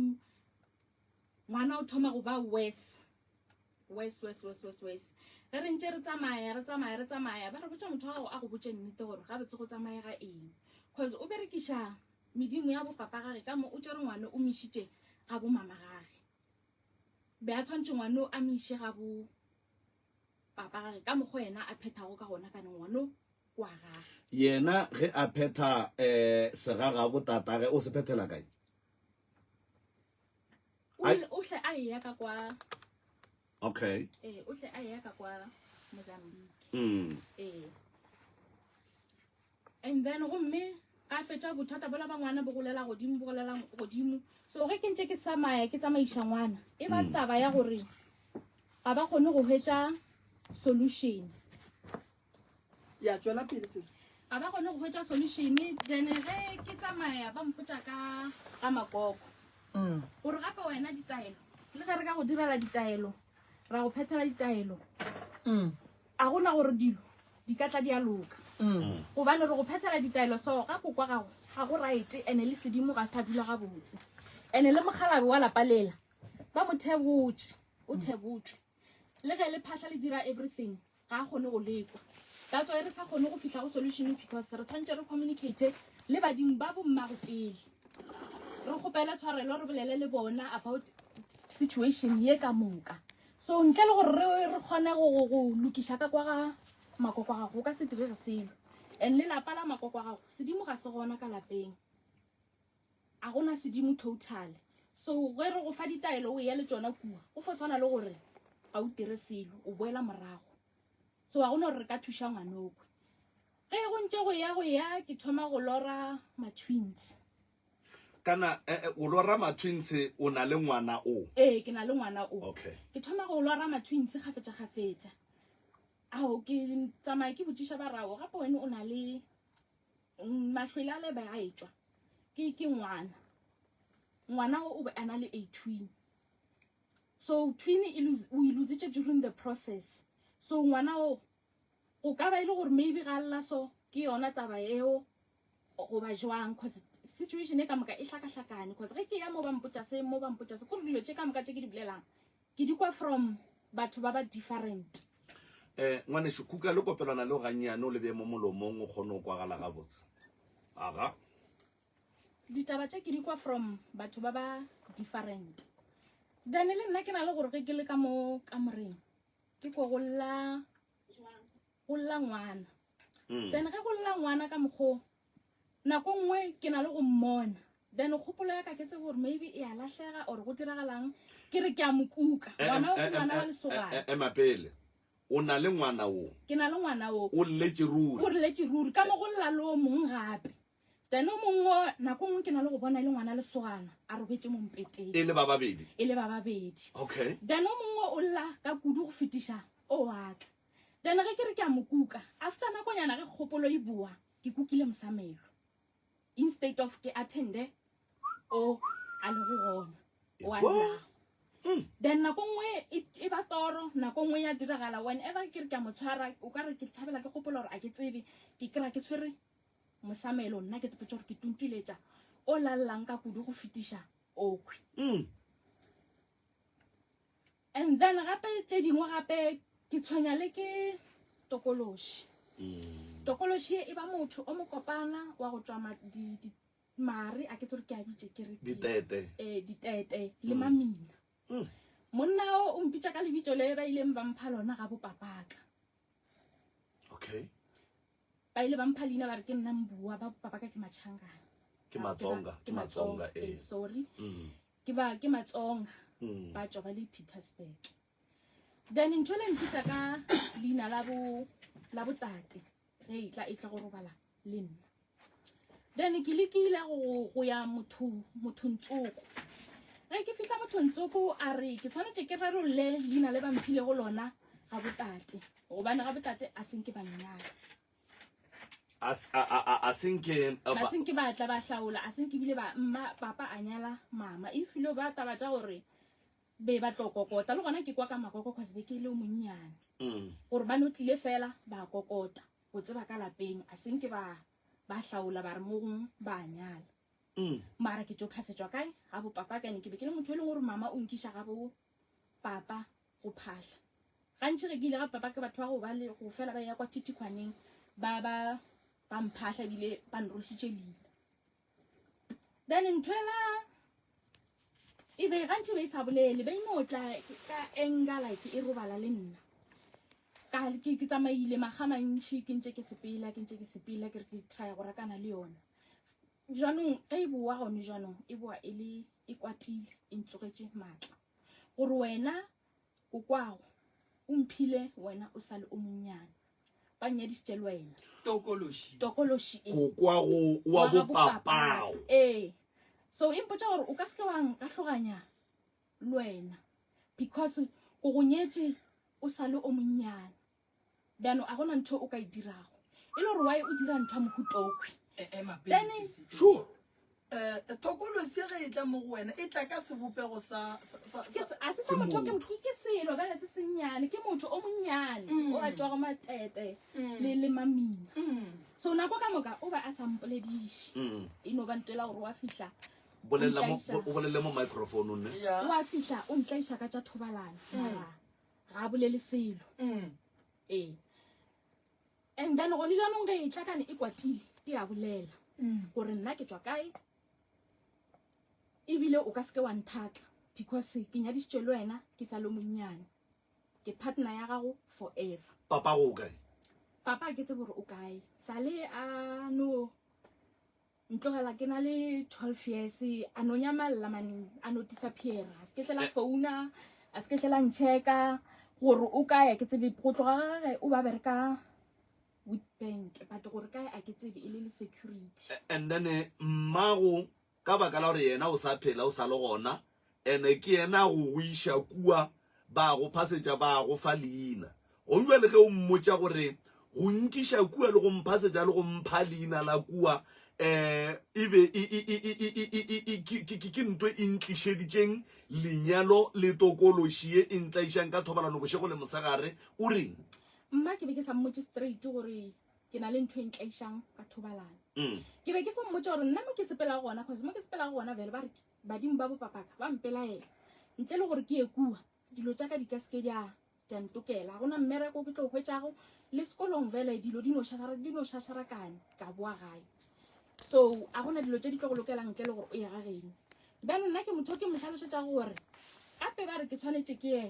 ngwana o thoma go ba worse. Worse, worse, worse, worse, worse. Ge re ntše re tsamaya, re tsamaya, re tsamaya, ba re botša motho wa gago a go botše nnete gore gabotse go tsamaega eng. Cause o berekiša medimo ya bopapa gage ka mo o tšere ngwana o mo išitše ga bo mama gage. Be a tshwantše ngwana o a mo iše ga bo papa gage ka mokgwa yena a phethago ka gona kane ngwano ke wa gage. Yena ge a phetha um segagabo tatage o se phethela kae? O hle a eya ka kwa. Okay. Eh, o hle a eya ka kwa Mozambique. Eh. And then gomme ka fetša bothata bola ba ngwana bo golela godimo bo golela godimo. So ge ke ntše ke tsamaya ke tsamaiša ngwana e ba taba ya gore ga ba kgone go hwetša solution. Ya tšwela pele sesi. Ga ba kgone go hwetša solution then ge ke tsamaya ba mpotša ka ga makoko gore gape wena ditaelo le ge re ka go direla ditaelo ra go phethela ditaelo a gona gore dilo di ka tla di a loka gobane re go phethela ditaelo so ga kokwa gago ga go right ene le sedimo ga sa dula gabotse ene le mokgalabe wa lapa lela ba mo thebotše o thebotšwe le ge le phahla le dira everything ga a kgone go lekwa. That's why re sa kgone go fihla go solution because re tshwanetse re communicate le badimo ba bommago pele. Re kgopele tshwarelo re bolele le bona about situation ye ka moka. So ntle le gore re re kgone go go lokiša ka kwa ga makoko a gago go ka se direge selo. And le lapa la makoko a gago sedimo ga se gona ka lapeng. A gona sedimo total. So ge re go fa ditaelo o eya le tšona kua, go fo tshwana le gore ga o dire selo, o boela morago. So ga gona gore re ka thuša ngwanokwe. Ge go ntše go ya go ya ke thoma go lora ma-twins. Kana eh, eh, o lora ma-twins o na le ngwana o? Ee, ke na le ngwana o. Okay. Ke thoma go lora ma-twins kgafetša kgafetša. Ao ke tsamaya ke botšiša ba rao gape wena o na le Mahlwele a lebe a etšwa ke ke ngwana. Ngwana o o be a na le a twin. So twin e lose o e lositše during the process. So ngwana o o ka ba e le gore maybe ga lla so ke yona taba eo goba jwang cause situation e ka moka e hlakahlakane cause ge ke ya mo ba mpotša se mo ba mpotša se kore dilo tše ka moka tše ke di bolelang Ke di kwa from batho ba ba different. Eh, ngwanešu, kuka le kopelwana leo gannyane o le bee mo molomong o kgone go kwagala gabotse. Aga. Ditaba tše ke di kwa from batho ba ba different. Then le nna ke na le gore ge ke le ka mo kamoreng ke ko go lla go lla ngwana. Then ge go lla ngwana ka mokgo Nako nngwe ke na le go mmona then kgopolo ya ka ke tsebe gore maybe e a lahlega or go diragalang ke re ke a mo kuka Eh, ngwana o eh, ke ngwana eh, wa lesogana eh, ema pele o na le ngwana wo ke na le ngwana o o lletše ruri o lletše ruri ka mo go lla le o mongwe gape then o mongwe o nako nngwe ke na le go bona e le ngwana lesogana a robetše mo mpeteng e le ba babedi e le ba babedi okay then o mongwe o lla ka kudu go fetiša o waka then ge ke re ke a mo kuka after nakonyana ge kgopolo e boa Ke kukile mosamelo instead of ke attende o a lego gona o a llago. Then nako nngwe e, e ba toro, nako nngwe ya diragala whenever ke re ke a mo tshwara o ka re ke thabela ke gopola gore a ke tsebe ke kry-a ke tshwere mosamelo nna ke tsepetše gore ke tuntuletša o lallang ka kudu go fetiša okhwi. And then gape tše dingwe gape ke tshwenya le ke tokološi. Tokološi e ba motho o mokopana wa go tšwa mare a ke tsore ke a bitše ke re ditete eh ditete le mamina. Monna o o mpitša ka lebitso le ba ileng ba mpha lona ga bopapaka. Okay. Ba ile ba mpha leina ba re ke nna Mbua ba bopapaka ke Machangana. Ke Matsonga, ke Matsonga eh. Sorry. Ke ba ke Matsonga ba tšwa ba le Petersburg. Then ntho le mpitša ka leina la bo la botate ge e tla e tla go robala le nna. Then ke lekile go go ya motho mothong tsoko. Ge ke fihla mothong tsoko a re ke tshwanetše ke rarolle leina le ba mphilego lona ga botate gobane ga botate a senke ba nnyala. A a a a senke ba senke ba tla ba hlaola a senke bile ba mma papa a nyala mama e file ba taba tša gore be ba tlo kokota le gona ke kwa ka makoko cause be ke le monnyane mm. gore ba no tlile fela ba kokota go tseba ka lapeng a senke ba ba hlaola ba re mo gong ba nyala mm. mara ke tšo phasetšwa kae ga bo papa kane ke be ke le motho e leng gore mama o nkiša ga bo papa go phahla gantši ge ke ile ga papa ke batho ba go ba le go fela ba ya kwa thithikhwaneng ba ba ba mphahla ebile ba nrošitše leina then nthwela e be gantši be e sa bolele be e no tla ka anger like e robala le nna ka ke ke tsamaile maga mantši ke ntše ke sepela ke ntše ke sepela ke re ke try go rakana le yona jaanong ge e boa gone jaanong e boa e le e kwatile e ntsogetše maatla gore wena kokwago o mphile wena o sa le o monnyane ba nnyadišitše le wena tokološi tokološi e kokwago wa bopapago ee so e mpotša gore o ka seke wa nkahloganya le wena because ko go nyetše o sa le o monnyane bjano a gona ntho o ka e dirago e le gore why o dira ntho ya mohutokhwi E- ema pele, Then- sesi. sure Eh, thokolosi ge e tla mo go wena e tla ka sebopego sa sa- sa- Ke sa- se- a se sa motho ke ke ke selo bjale se sennyane ke motho o monnyane o a tšwago matete le le mamina so nako ka moka o ba a sa mpolediše e no ba ntwela gore wa fihla bolelela mo Ntlaiša. o bolele mo microphone ne Ya. wa fihla o ntlaiša ka tša thobalano mara ga a bolele selo Mm. ee and then gone jaanong ge e tla kane e kwatile e a bolela Mm. gore nna ke tswa kae ebile o ka seke wa nthaka because ke nyadišitše le wena ke sa le monnyane ke partner ya gago forever papa go kae papa a ke tsebe gore o kae sale a no Ntlogela ke na le 12 years a no nyamalla man a no disappear a se ke tlela founa a se ke tlela ncheka gore o kae ke tsebe go tloga ga gage o ba bereka Witbank but gore kae a ke tsebe e le le security And then eh, mmago ka baka la gore yena o sa phela o sa le gona Ene ke yena a go go iša kua, ba go phasetša ba go fa leina. Gomme bjale ge o mmotša gore go nkiša kua le go mphasetša le go mpha leina la kua, um e be e, e, e, e, e, e, e, e, ke, ke, ke, ke nto e ntlišeditšeng lenyalo le tokološi ye e ntlaišang ka thobalano bošego le mosegare, o reng? Mma ke be ke sa mmotše straight gore ke na le ntho e ntlaišang ka thobalano. Mm. Ke be ke fo mmotša gore nna mo ke sepelago gona, cause mo ke sepelago gona bjale ba re Badimo ba bopapaka ba mpelaela. Ntle le gore ke ye kua, dilo tša ka di ka se ke tša tša ntokela. Ga go na mmereko ke tlo hwetšago, le sekolong vele dilo di no šašara, di no šašarakane, ka boa gae. So a gona dilo tše di tlo go lokelang ntle le gore o ye ga geno. Bjalo nna ke motho ke mo hlalošetšago gore gape ba re ke tshwanetše ke ye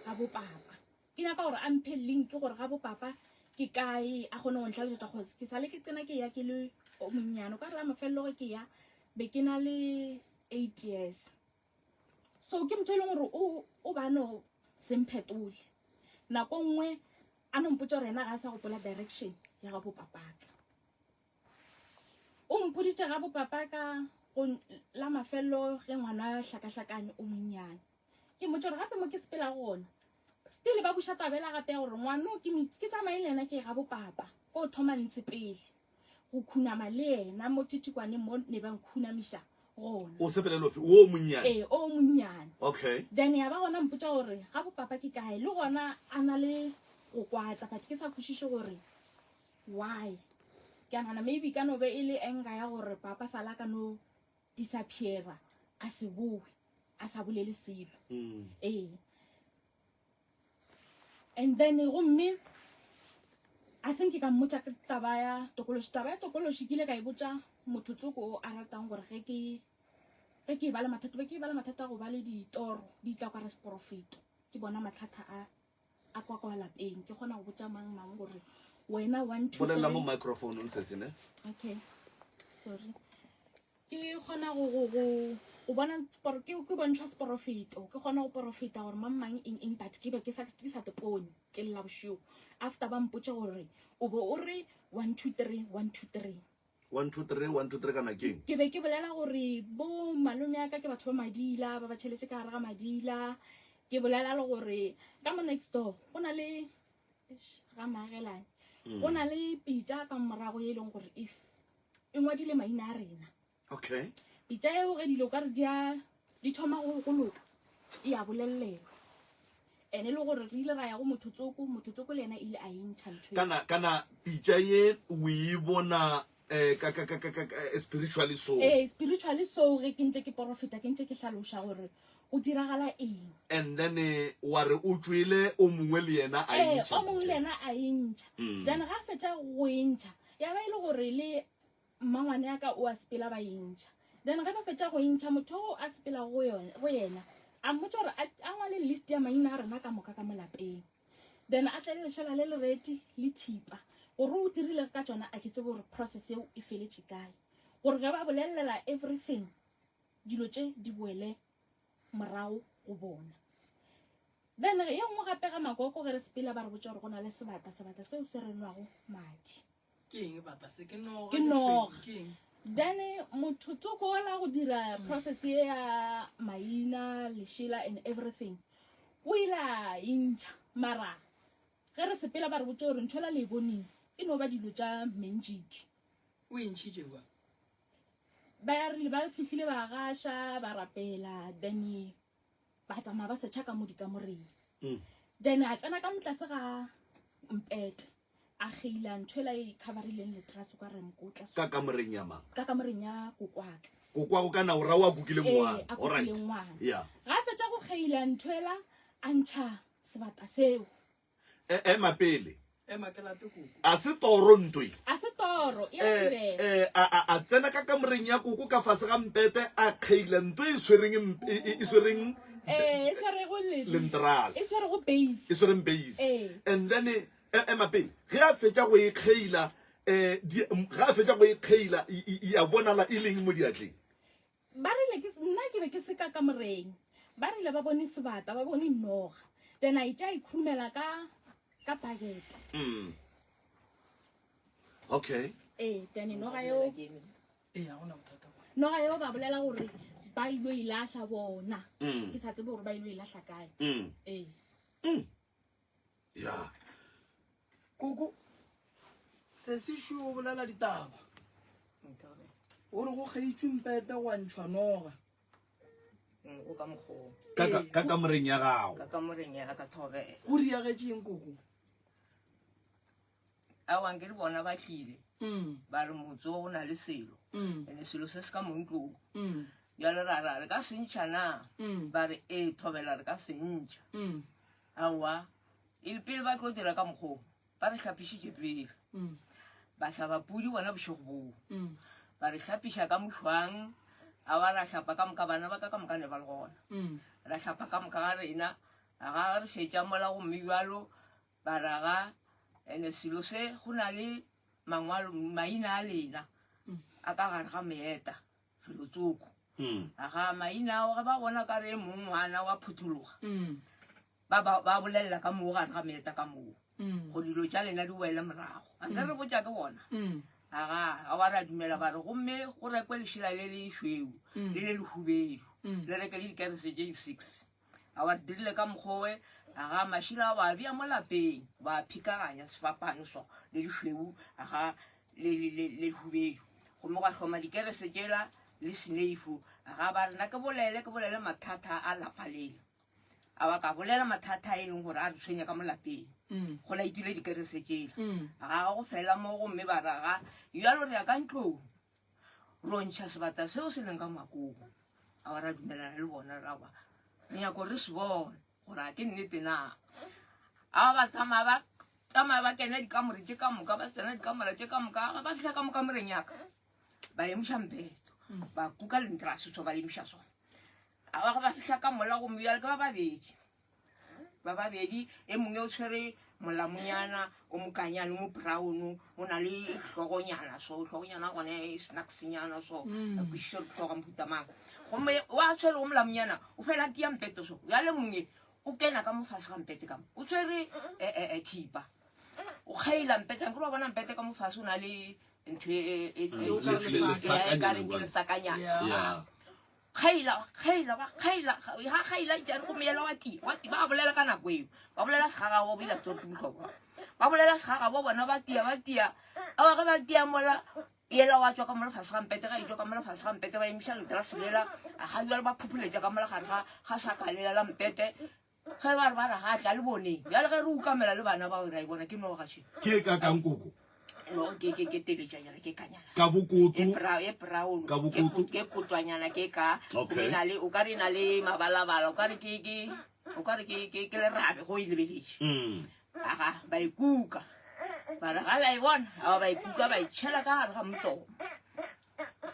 ga bopapa. Ke nyaka gore a mphe link gore ga bopapa ke kae a kgone go ntlhalosetša cause ke sale ke tsena ke ya ke le o monnyane o ka re la mafelelo ge ke ya be ke na le 8 years so ke motho e leng gore o o ba no semphetole nako nngwe a no mpotša gore yena ga a sa gopola direction ya ga bopapaka O mpoditše ga bopapa ka go la mafelelo ge ngwana hlakahlakane o monnyane. Ke mmotša gore gape mo ke sepela gona. Still ba buša tabela gape ya gore ngwano ke ke tsamaye le yena ke ga bopapa ko thoma ntshe pele go khunama le yena mo thithikwaneng mo ne ba nkhunamiša gona. O sepele lofe o monnyane? Ee, o monnyane. Okay. Then ya ba gona mpotša gore ga bopapa ke kae le gona a na le go kwatla but ke sa kwešiše gore Why? Ke a nagana maybe ka no be e le anger ya gore papa sala ka no disappeara a se boe a sa bolele selo. Mm. Ee. And then gomme a se nke ka mmotša ka taba ya tokološi. Taba ya tokološi ke ile ka e botša motho tsoko o a ratang gore ge ke ge ke e ba le mathata be ke e ba le mathata a go ba le ditoro di tla kwa re seporofeto ke bona mathata a a kwa kwa lapeng ke kgona go botša mang mang gore wena one two bolelela mo three. microphone sese ne okay sorry ke kgona go go go go bona spor- ke ke bontšhwa seporofeto ke kgona go porofeta gore mang mang eng eng but ke be ke sa ke sa tepone ke lla bošego after ba mpotša gore o be o re 1 2 3 1 2 3. 1 2 3 1 2 3 kana keng? Ke be ke bolela gore bo malome ya ka ke batho ba madila, ba ba tšheletše ka gare ga madila. Ke bolela le gore ka mo next door go na le eish, ga maagelane. Go na le pitša ka morago ye e leng gore if e ngwadile maina a rena. Okay. Pitša eo ge dilo ka re di a di thoma go go loka e a bolelelwa. Ene le gore re ile ra ya go motho tsoko, motho tsoko le yena ile a e ntšha ntho. Kana kana pitša ye o e bona eh ka ka ka ka ka eh, spiritually so. Eh spiritually so ge ke ntse ke porofeta ke ntse ke hlaloša gore go diragala eng. And then eh, wa re o tšwele o mongwe le yena a e Eh ntšha. o mongwe le yena a e ntšha. Then ga fetša go e ntšha ya ba ile gore le Mmangwane ya ka o a sepela ba e ntšha. Then ge ba fetša go e ntšha motho o a sepelago go yone go yena a mmotša gore a a ngwale list ya maina a rena ka moka ka mo lapeng. Then a tle le lešela le lereti le thipa. Gore o dirile ka tšona a ke tsebe gore process eo e feletše kae. Gore ge ba bolellela everything dilo tše di boele morago go bona. Then ye nngwe gape ga makoko ge re sepela ba re botša gore go na le sebata, sebata seo se re nwago madi. Ke eng bata se? Ke noga. Ke noga. Ke eng? Then motho tsoko ola go dira process ye ya maina, lešela and everything. O ile a e ntšha mara ge re sepela ba re botša gore ntho ela le e boneng e no ba dilo tša magic. O e ntšhitše jwang? Ba rile ba fihlile ba gaša ba rapela then ba tsamaya ba setšha ka mo dikamoreng. Then a tsena ka mo tlase ga mpete. A kgeila ntho ela e coverileng letrase ka re mokotla so. Ka kamoreng ya mang? Ka kamoreng ya kokwaka. Kokwako kana o ra wa kukile Ee, ngwana. a All right. kukile ngwana. Yeah. Ga a fetša go kgeila ntho ela, a ntšha sebata seo. E, ema pele. Ema ke late koko. A se toro ntho e. A se toro, e a Eh, direga. eh, a, a, a tsena ka kamoreng ya koko ka fase ga mpete, a kgeila ntho e swereng mp-, e, e, e swereng Eh, e swerego le, lentrase. e swerego base. E swereng base. Ee. And then, E, ema pele. Ge a fetša go e kgeila, eh, di, ge a fetša go e kgeila, e, e, e a bonala e leng mo diatleng. Ba rile ke, nna ke be ke se ka kamoreng. Ba rile ba bone sebata, ba bone noga. Then a itša a e khurumela ka, ka bucket. Mm. Okay. Ee, then noga yeo, Ee, ga gona bothata. noga yeo ba bolela gore ba ilo e lahla bona. Mm. Ke sa tsebe gore ba ilo e lahla kae. Mm. Ee. Mm. Ya. Koko, sesišu o bolela ditaba. O re go kgeitšwe mpete gwa ntšhwa noga. Mm, o ka mokgoo. Ka ka ka kamoreng ya gago. Ka kamoreng ya ka thobela. Go riagetše eng koko? Aowa nke le bona ba tlile. Mm. Ba re motse o go na le selo. Mm. Ene selo se se ka mo ntlong. Mm. Bjale ra ra re ka se ntšha na? Mm. Ba re ee thobela re ka se ntšha. Mm. Aowa, e le pele ba tlo dira ka mokgwa o, ba re hlapišitše pele. Mm. Ba hlaba pudi bona bošego boo. Mm. Ba re hlapiša ka mošwang, aowa ra hlapa ka moka, bana ba ka ka moka ne ba le gona. Mm. Ra hlapa ka moka ga rena, ga re fetša mola gomme bjalo ba ra ga, ene selo se go na le mangwalo, maina a lena a ka gare ga meeta. felotsoko. Aga maina ao ge ba bona ka re mong ngwana wa phuthologa ba ba ba bolelela ka moo gare ga meeta ka moo go dilo tša lena di boele morago a nka re botša ke bona aga a wa ra dumela ba re gomme go rekwe lešela le le šweu le le lehubedu le reke le dikerese tše di-six a wa re dirile ka mokgowe aga mašila a wa bea mo lapeng wa phikaganya sefapano so le lešweu aga le le le le lehubedu gomme gwa hloma dikerese tšela le seneifu aga ba re na ke bolele ke bolele mathata a lapa lela a ba ka bolela mathata a e leng gore a re tshwenya ka mo lapeng go laetile dikerese tšela aga go fela mo gomme ba raga bjalo re ya ka ntlong ro ntšha sebata seo se leng ka ngwakong a ba ra dumelana le bona ra ba re nyako re se bone gore a ke nnete na a ba tsamaya ba tsamaya ba kena dikamore tše ka moka ba tsena dikamore tše ka moka ga ba fihla ka mo kamoreng yaka ba emiša mpeto ba kuka lentrasetso ba emiša sona a ba ba fihla ka mola gomme bjale ke ba babedi ba babedi e mongwe o tshwere molamonyana o mokanyane o brown o na le hlogonyana so hlogonyana gone e snacksnyana so a kwešiša gore hloga mohuta mang gomme wa tshwerego molamonyana o fela tia mpeto so bjale mongwe o kena ka mo fase ga mpete ka mo o tshwere eh, eh, eh, thipa o kgaila mpete nkere wa bona mpete ka mo fase o na le ntho e, e, e, Mm, e, O ka re le- le- lesaka. e ka reng ke lesakanyana. lesakanyana Yeah. Yeah. kgaila kgaila ba kgaila ga kgaila jane gomme yela wa tia wa tia ba bolela ka nako eo ba bolela segagabo bile ke botlhokwa ba bolela segagabo bona ba tia ba tia aba ge ba tia mola yela wa tswa ka mola fase ga mpete ga etswa ka mola fase ga mpete ba emiša leterase lela a ga jale ba phopholetša ka mola gare ga ga saka lela la mpete ge ba re ba re ga tla le boneng bjale ge re ukamela le bana bao ra e bona ke noga še Ke e kakang koko? no ke ke ke teletšanyana ke kanyana Ka e bokoto. brown e brown Ka bokoto. ke kotwanyana ke ka Okay. gomme e na le o ka re e na le mabalabala o ka re ke ke o ka re ke ke ke lerabe go e lebeletše Mm. aga ba e kuka ba re ga la e bona aba ba e kuka ba e tšhela ka gare ga motomo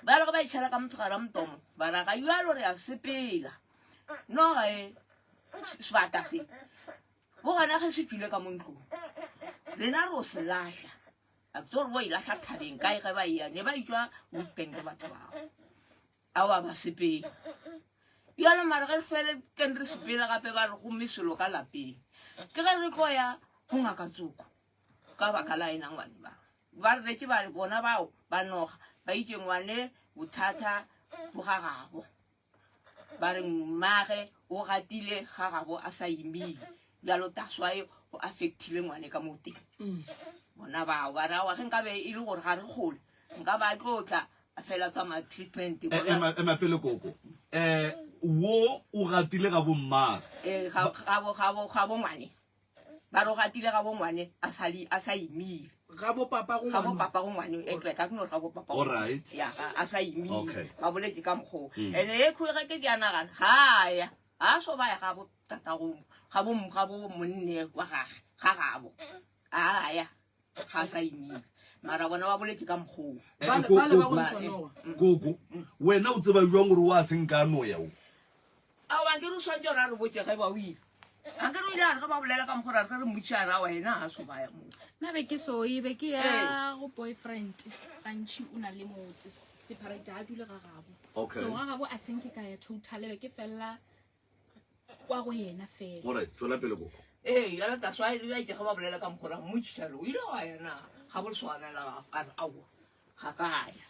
ba re ge ba e tšhela ka motho gare ga motomo ba ra ga jalo re a sepela noga e sebata se bo gona ge se tšwile ka mo ntlong rena re o se lahla a ke gore bo e lahla thabeng kae ge ba eya ne ba itswa witbank batho bao ao ba sepele bjalo mare ge fele ken re sepele gape ba re gomme selo ka lapeng ke ge re tlo ya go ngaka tsoko ka baka la ena ngwane ba ba re retse ba re bona bao ba noga ba itse ngwane bothata bo ga gabo ba re mmage o gatile ga gabo a sa imile bjalo taswae o affectile ngwane ka mo teng mm. bona bao ba rawa ge nka be e le gore ga re kgole nka ba tlo tla a fela tsamaya treatment e, ema ema pele koko um wo o gatile ga bommage eh, ga bo ngwane ba re o gatile ga bo ngwane a sa le a sa imile ga bo papa go ga bo ngwana papa go ngwane e twe ka ke no re ga bo papa go Alright. ya ga- a sa imile Okay. ba boletse ka mokgoo Mm. ene e kgwege ke ke a nagana ga a ya ga a so ba ya ga bo tata go ga bo ga bo monne wa gage ga gabo a ya ga a sa imile mara bona ba boletse ka mokgoo Eh, Bale- ko- bale ba koko, go ntšha noga. koko wena o tseba jwang gore wa senka a noya o Aowa, akere o swanetše gore a re botše ge ba o ile. Akere o ile a re ge ba bolela ka mokgwa re re mmotšiša a re aowa yena ga a so baya moo. Nna be ke so ye be ke ya Ee. go boyfriend gantši o na le motse separate ga a dule ga gabo. Okay. So ga gabo a senke ka ya total be ke fella kwa go yena fela. Alright, tšwela pele koko. Ee, jale that's why le itše ge ba bolela ka mokgwa ra mmotšiša re o ile wa ya na ga bo lesogana la gago a re aowa ga ka ya.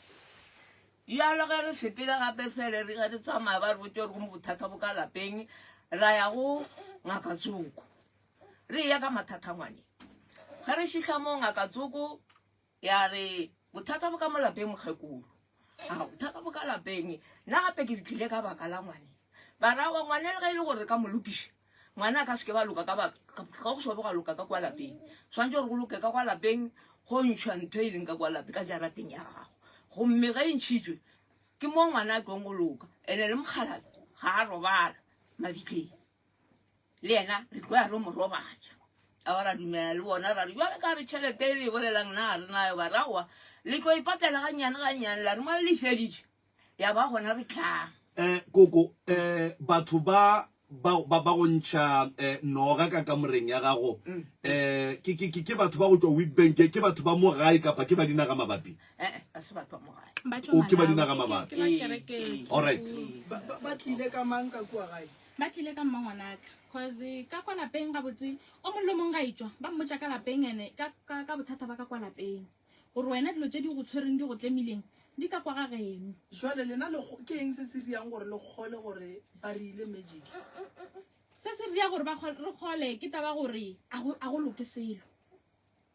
Bjalo ge re sepela gape fele re ge re tsamaya ba re botse gore go mo bothata bo ka lapeng ra ya go ngaka tsoko re eya ka mathata ngwane ge re fihla mo ngaka tsoko ya re bothata bo ka mo lapeng mokgekolo a bothata bo ka lapeng nna gape ke tlile ka baka la ngwane ba ra wa ngwane le ge e le gore re ka mo lokiša Ngwana a ka se ke ba loka ka ba ka go sobe gwa loka ka kwa lapeng. Swantse gore go loke ka kwa lapeng go ntšhwa ntho e leng ka kwa lapeng ka jarateng ya gago. Gomme ge e ntšhitšwe ke mo ngwana a tlong go loka. Ene le mokgalabje ga a robala mabitleng. Le yena re tlo ya re mo robatša. A ba ra dumela le bona ra re bjale ka re tšhelete e le e bolelang na re nayo ba raowa le tlo e patela gannyane gannyane la re mane le feditše. ya ba gona re tlang. Eh, koko, eh, batho ba ba ba ba go ntšha eh, noga ka kamoreng ya gago mm. eh, ke, ke, ke, ke batho ba go tšwa Witbank ke batho ba mo gae kapa ke ba dinaga mabapi eh, eh, ga se batho ba mo gae Ba tšwa O, ke ba Malawi, dinaga ke- mabapi. ke ba kereke All right. Ba- ba ba tlile ka mang ka kua gae ba tlile ka mmangwanaka cause ka kwa lapeng gabotse o mongwe le o mongwe ga etšwa ba mmotša ka lapeng ene ka, ka, ka bothata ba ka kwa lapeng Gore wena dilo tše di go tshwereng di go tlemileng di ka kwa ga geno. Jwale lena le ke eng se se riang gore le kgole gore ba re ile magic? Se se ria gore ba re kgole ke taba gore a go a go loke selo.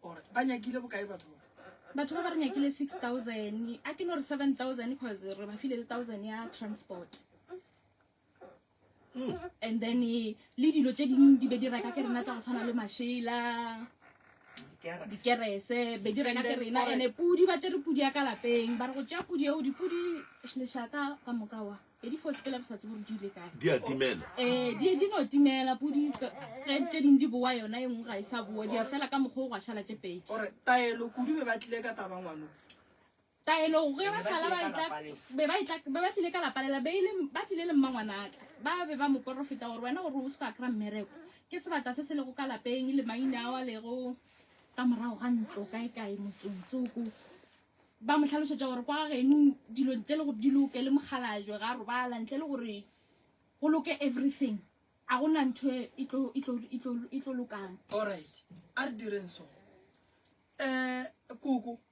Ore ba nyakile bokae batho ba? Batho ba ba re nyakile 6000, a ke no re 7000 cause re ba file le 1000 ya transport. And then eh, le dilo tše dingwe di be di reka ke rena tša go tshwana le mašela dikerese be di reka ke rena ene pudi ba tšere pudi ya ka lapeng ba re go tšea pudi eo dipudi lešaka ka moka wa be di fo sepela re sa tsebe gore di ile kae di a timela um di di no timela pudi ge tše dingwe di boa yona e nngwe ga e sa boa di a fela ka mokgwa o gwa šala tše pedi Ore taelo kudu be ba tlile ka taba ngwano. Taelo ge ba šala ba etla be ba etla be ba tlile ka lapa lela be ile ba tlile le mmangwanaka ba be ba mo porofeta gore wena gore o se ka kry-a mmereko ke sebata se se lego ka lapeng le maina ao a lego ka morago ga ntlo kae kae motsong tsoko ba mo hlalosetša gore kwa geno dilo ntle le gore di loke le mokgalajwe ga robala ntle le gore go loke everything a gona ntho e tlo e tlo e tlo e tlo lokang. Alright, a re direng so. Eh, koko.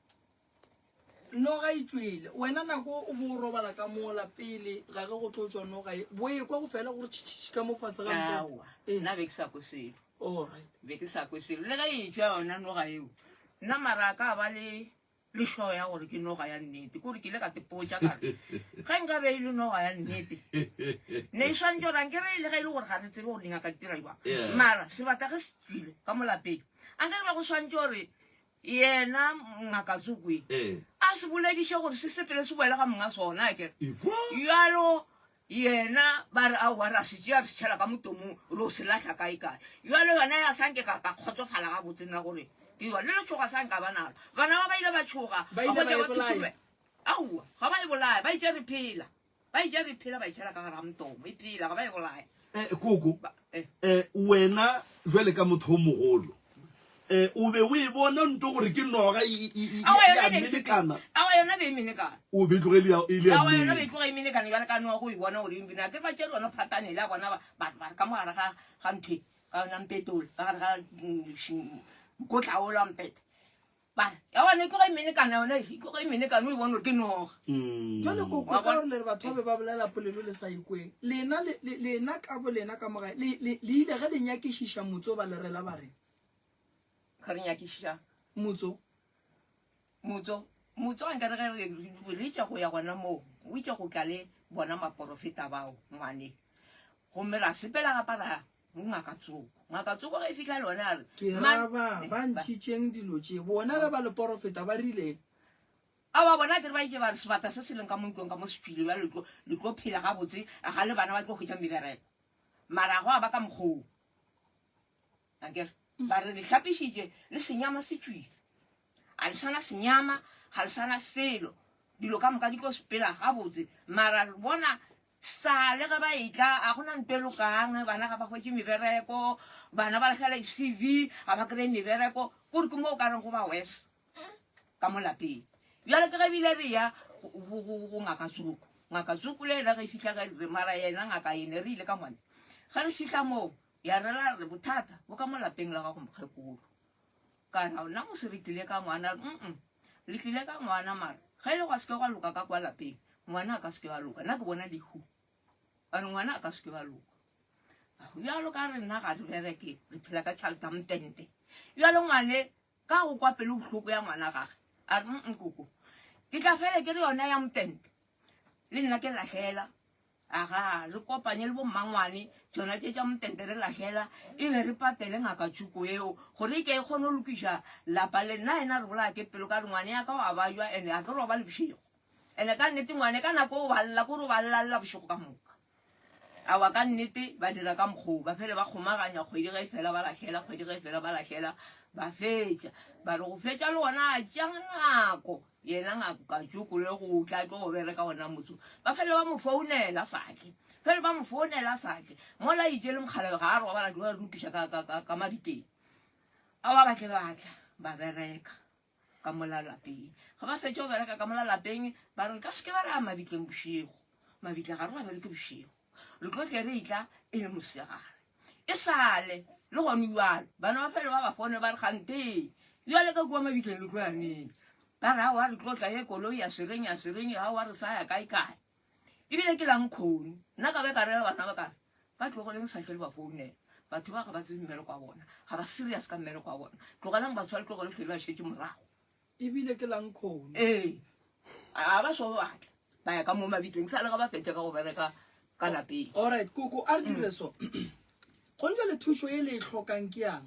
Noga e tšwele. Wena nako o bo o robala ka mola pele ga ge go tlo tšwa noga e, bo ekwa go fela gore tšhitšhitši ka mo fase ga mpete. Aowa, Ee. nna be ke sa kwe selo. Alright. Be ke sa kwe selo. Le ge e tšwa yona noga eo, nna mara a ka ba le lešwao ya gore ke noga ya nnete. Ke gore ke ile ka tepotša ka re, ge nka be e le noga ya nnete, ne e swanetše gore anke re le ge e le gore ga re tsebe gore dingaka di dira jwang. Yeah. Mara sebata ge se tšwile ka mo lapeng, anke re be go swanetše gore Yena ngaka Tsokwe Ee. a se bolediše gore se sepele se boele ga monga sona akere. Ekwa. Bjalo yena ba re aowa ra se tšea re se tšhela ka motomong re o se lahla kae kae. Bjalo yona ya sa nke ka ka kgotsofala gabotse nna gore ke yona. Le letšhogo a sa nka ba nalo. Bana ba ba ile ba tšhoga Ba ile ba ba hwetša e ba bolaya. thuthube. Aowa ga ba e bolaya ba itše re phela. Ba e ja re phela ba e tšhela ka gare ga motomo e phela ga ba e bolaya. Eh, koko Ba, eh. eh, wena jwale ka motho o mogolo eh, o be o e bona nto gore ke noga e- e- e- Awa ya yona e ne e sepela. menekana Awa yona be e menekana. o be e tloge e le ya- e le ya Awa yona be e nnete. tloga e menekana bjale ka noga go e bona gore e mbina. Ke ba tšere yona phatane le ya bona ba ba ba ka mo gare ga ga ntho e, ka yona mpetole ka gare ga mm, sh- mokotla ola wa mpete. Ba re, ya bona e tloga e menekana yona e tloga e menekana o e bone gore ke noga. Mm. Jwale koko Wa ka bona? gore le re batho ba be ba bolela polelo le sa ikweng lena le- le- lena ka bo lena ka mogae le le- le ile ge le nyakišiša motso ba le rela ba reng Ga re nyakišiša motso motso motso a nkare ge re re itše go ya gona moo o itše go tla le bona maporofeta bao ngwane gomme ra sepela gapa ra Go ngaka Tsoko. Ngaka Tsoko ge e fihla le yona a re, Ke Man- ra ba eh, ba ba- ntšhitšeng dilo tše bona ge ba le porofeta ba rileng Aowa bona akere ba itše ba re sebata se se leng ka mo ntlong ka mo se tšwile bjale le tlo le tlo phela gabotse ga le bana ba tlo hwetša mebereko. Mara gwa ba ka mokgwa woo. Akere ba re le hlapišitše le senyama se tšwile. A le sana senyama, ga le sana selo. Dilo ka moka di tlo sepela gabotse. Mara re bona Sa le ge ba etla, a go na nto e lokang, bana ga ba hwetše mebereko, bana ba lahlela di-CV, ga ba kry-e mebereko, kore ke mo o ka reng go ba worse ka mo lapeng. Bjale ke ge ebile re ya go ngaka Tsoko, ngaka Tsoko le yena ge e fihla ge re mara yena ngaka ene re ile ka ngwane, ge re fihla moo ya rela re bothata bo ka mo lapeng la gago mokgekolo. Ka ra nna mose re tlile ka ngwana, mm le tlile ka ngwana mara ge e le gwa seke gwa loka ka kwa lapeng, ngwana a ka seke wa loka. Nna ke bona lehu. Ba re ngwana a ka seke wa loka. Bjalo ka re nna ga re bereke, re phela ka tšhelete ya motente. Bjalo ngwane ka go kwa pelo bohloko ya ngwana gage, a re mm koko, ke tla fele ke re yona ya motente le nna ke lahlela. Aga, re kopanye le bommangwane, tšona tše tša motente re lahlela, e be re patele ngaka tšuko eo, gore e ke e kgone go lokiša lapa le. Nna yena re bolaya ke pelo ka re ngwane ya ka wa bajwa ene ga ke robale bošego. Ene ka nnete ngwane ka nako o ba lla, kore o ba llalla bošego ka moka. Aowa ka nnete ba dira ka mokgwa wo, ba fele ba kgomaganya kgwedi ge e fela ba lahlela, kgwedi ge e fela ba lahlela, ba fetša. Ba re go fetša le gona a tšea nako. Yena ngaka Tšoko le go tla tlo bereka gona motse ba fele ba mo founela sa tle fele ba mo founela sa tle mola itše le mokgalabje ga a robala tlo lokiša ka ka ka ka mabiteng a ba batle ba tla ba bereka ka mola lapeng ga ba fetša go bereka ka mola lapeng ba re ka seke ba re a mabitleng bošego mabitla ga re wa bereke bošego re tlo tle re etla e le mosegare e sale le gone jalo bana ba fele ba ba fone ba re gante jale ka kua mabitleng le tlo ya neng ba re aowa re tlo tla ye koloi ya sereng ya sereng aowa re sa ya kae kae ebile ke lang kgone nna ka be ka rela bana ba kare ba tlogeleng sa tle le ba founela batho ba ga ba tsebe mmereko wa bona ga ba serious ka mmereko wa bona tlogelang batho ba le tlogele tlhele ba šetse morago Ebile ke la nkhono. Ee, a ba so batla ba ya ka mo mabitleng sa le ga ba fetše ka go bereka ka lapeng. Alright, koko a re dire so. Gone jwale thušo e le e hlokang ke yang?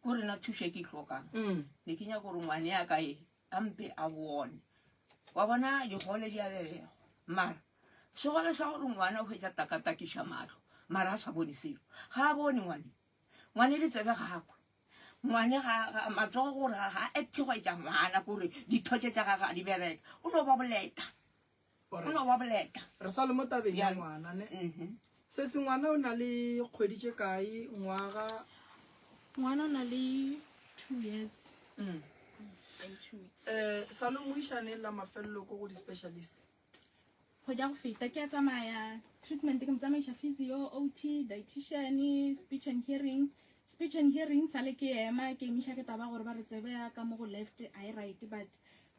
Ko rena thušo e ke e hlokang. Ne ke nyaka gore ngwane ya ka e a mpe a bone. Wa bona digole di a belegwa. Mara segole sa gore ngwana o hwetša takatakiša mahlo mara a sa bone selo. Ga a bone ngwane. Ngwane le tsebe ga a kwe. Ngwane ga, ga, matsogo gore ga, ga acte go etša ngwana, kore ditho tše tša gage ga di bereke. O no ba boleta. O no ba boleta. Re sa le mo tabeng ya Bjalo. ngwana ne. Mhm. Sesi ngwana o na le kgwedi tše kae, ngwaga? Ngwana o na le 2 years and 2 weeks. Eh, sa le mo iša neng la mafelelo ko go di-specialist? Kgwedi ya go feta ke a tsamaya treatment, ke mo tsamaiša physio, OT, dietitian, speech and hearing. Speech and hearing sale ke ema ke emiša ke taba gore ba re tsebe ya ka mo go left a e right but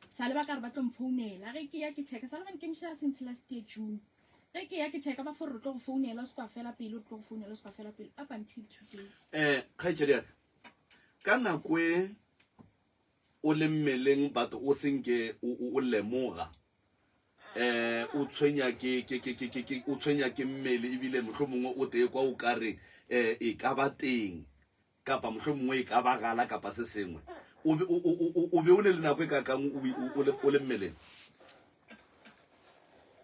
sale ba ka re ba tlo mfounela ge ke ya ke checka sale ba nkemiša since last year June ge ke ya ke checka ba fo re tlo go founela o se kwa fela pele re tlo go founela o se kwa fela pele up until today. Eh kgaetšedi ya ka ka nako e o le mmeleng but o senke o lemoga eh o tshwenya ke ke ke ke ke o tshwenya ke mmele ebile mohlomongwe o tee kwa o ka re eh e ka ba teng kapa mohlomongwe e ka ba gala kapa se sengwe o be o be o ne le nako e ka kang o le o le mmeleng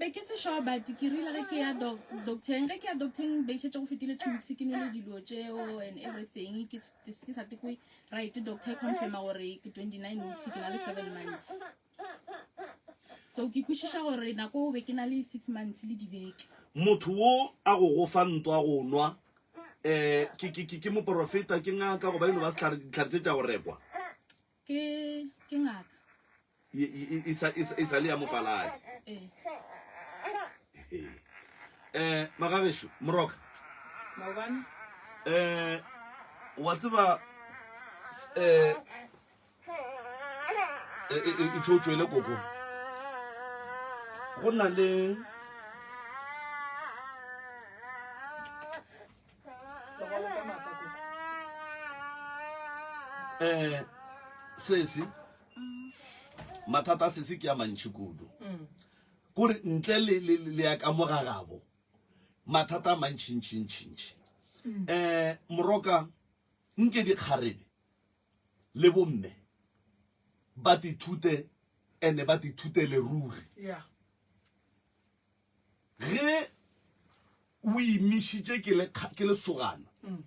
be ke se sure but ke rile ge ke ya docteng ge ke ya docteng be šetše go fetile two weeks ke nwele dilo tšeo and everything ke sa tekwe right doctor e confirma gore ke 29 weeks ke na le seven months so ke kwešiša gore nako o be ke na le six months le dibeke motho wo a go go fa ntwa go nwa um ke ke ke ke moporofeta ke ngaka goba e no ba sehlare dihlare tše tša go rekwa ke ke ngaka e sa le ya mofaladi ee um magagešo moroka maobane um wa tseba um e, e, e, e tšo tšwele koko go na le um sesi mathata a sesi ke a mantšhi kudu kore ntle le ya ka mo gagabo mathata a mantšhintšhintšhintšhi um moroka nke dikgarebe le bomme ba tithute ene ba tithutele ruri yeah. ge o imišitše ke lesogana mm.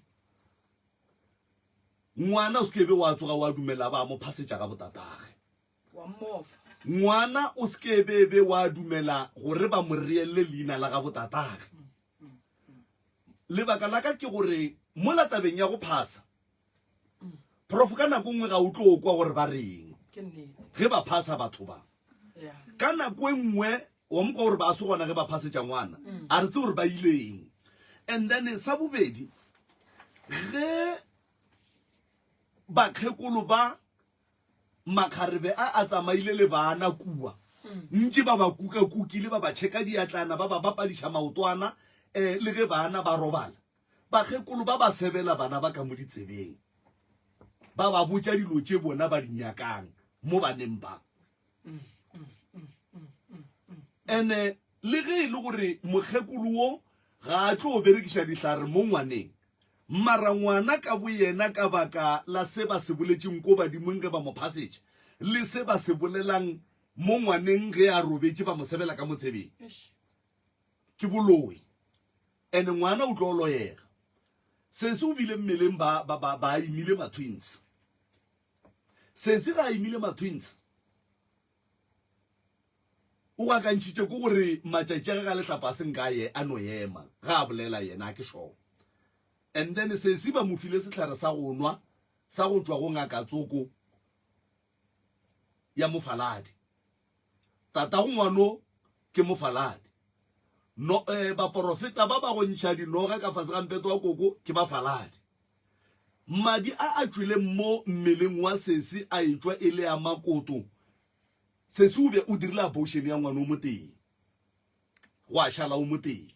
ngwana o se ke be wa tsoga wa dumela ba mo phasetša ga botatage ngwana o se ke be be wa dumela gore ba mo reelle leina la ga botatage mm, mm, lebaka la ka ke gore mola tabeng ya go phasa Prof ka nako nngwe ga o tlo kwa gore ba reng ge ba phasa batho ba. Ka nako e nngwe wa mokwa gore ba se gona ge ba phasetša ngwana mm. a re tse gore ba ileng. And then sa bobedi ge bakgekolo ba makgarebe a a tsamaile le bana kua mm. ntše ba ba kukakukile ba ba cheka diatlana ba ba bapadiša maotwana um le ge bana ba robala Bakgekolo ba ba sebela bana ba ka mo ditsebeng, ba ba botša dilo tše bona ba di nyakang mo baneng ba. Ene le ge e le gore mokgekolo wo ga a tlo berekiša dihlare mo ngwaneng, mara ngwana ka boyena ka baka la se ba se boletšeng ko badimong ge ba mo phasetša, le se ba se bolelang mo ngwaneng ge a robetše ba mo sebela ka mo tsebeng, ke boloi. And ngwana o tlo loyega. Sesi o bile mmeleng ba ba ba ba imile ma twins. Sesi ga imile ma twins. O gakantšhitše ko gore matšatši a ge ga lehlapa a se nka ye a no ema ga a bolela yena a ke sure. And then sesi ba mo file sehlare sa go nwa sa go tšwa go ngaka tsoko ya mofaladi. Tatago ngwano ke mofaladi. No, eh, baporofeta ba ba go ntšha dinoga ka fase ga mpeto wa koko ke bafaladi. Madi a a tšwileng mo mmeleng wa sesi a etšwa e le a makoto. Sesi o be o dirile abortion ya ngwana o motee, gwa šala o motee.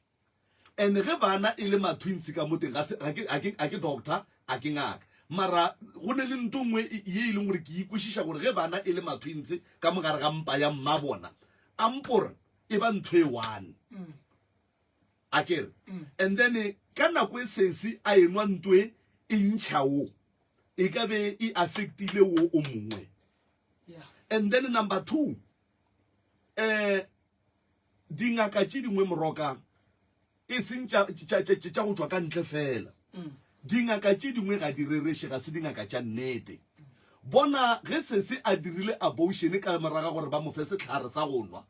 And ge bana e le ma-twins ka mo teng, ga se, ga ke, ga ke, ga ke doctor, a ke ngaka. Mara go ne le nto nngwe ye e leng gore ke ikwešiša gore ge bana e le ma-twins ka mo gare ga mpa ya mma bona, ampore e ba ntho e one. A ke re? And then ka nako e sesi a enwa nto e e ntšha wo, e ka be e affectile wo o mongwe. And then number two, eh, Dingaka tše dingwe moroka e seng tša, tša, tša, tša go tšwa ka ntle fela. Dingaka tše dingwe ga di rereše, ga se dingaka tša nnete. Bona ge sesi a dirile abortion ka moraga gore ba mo fe sehlare sa go nwa,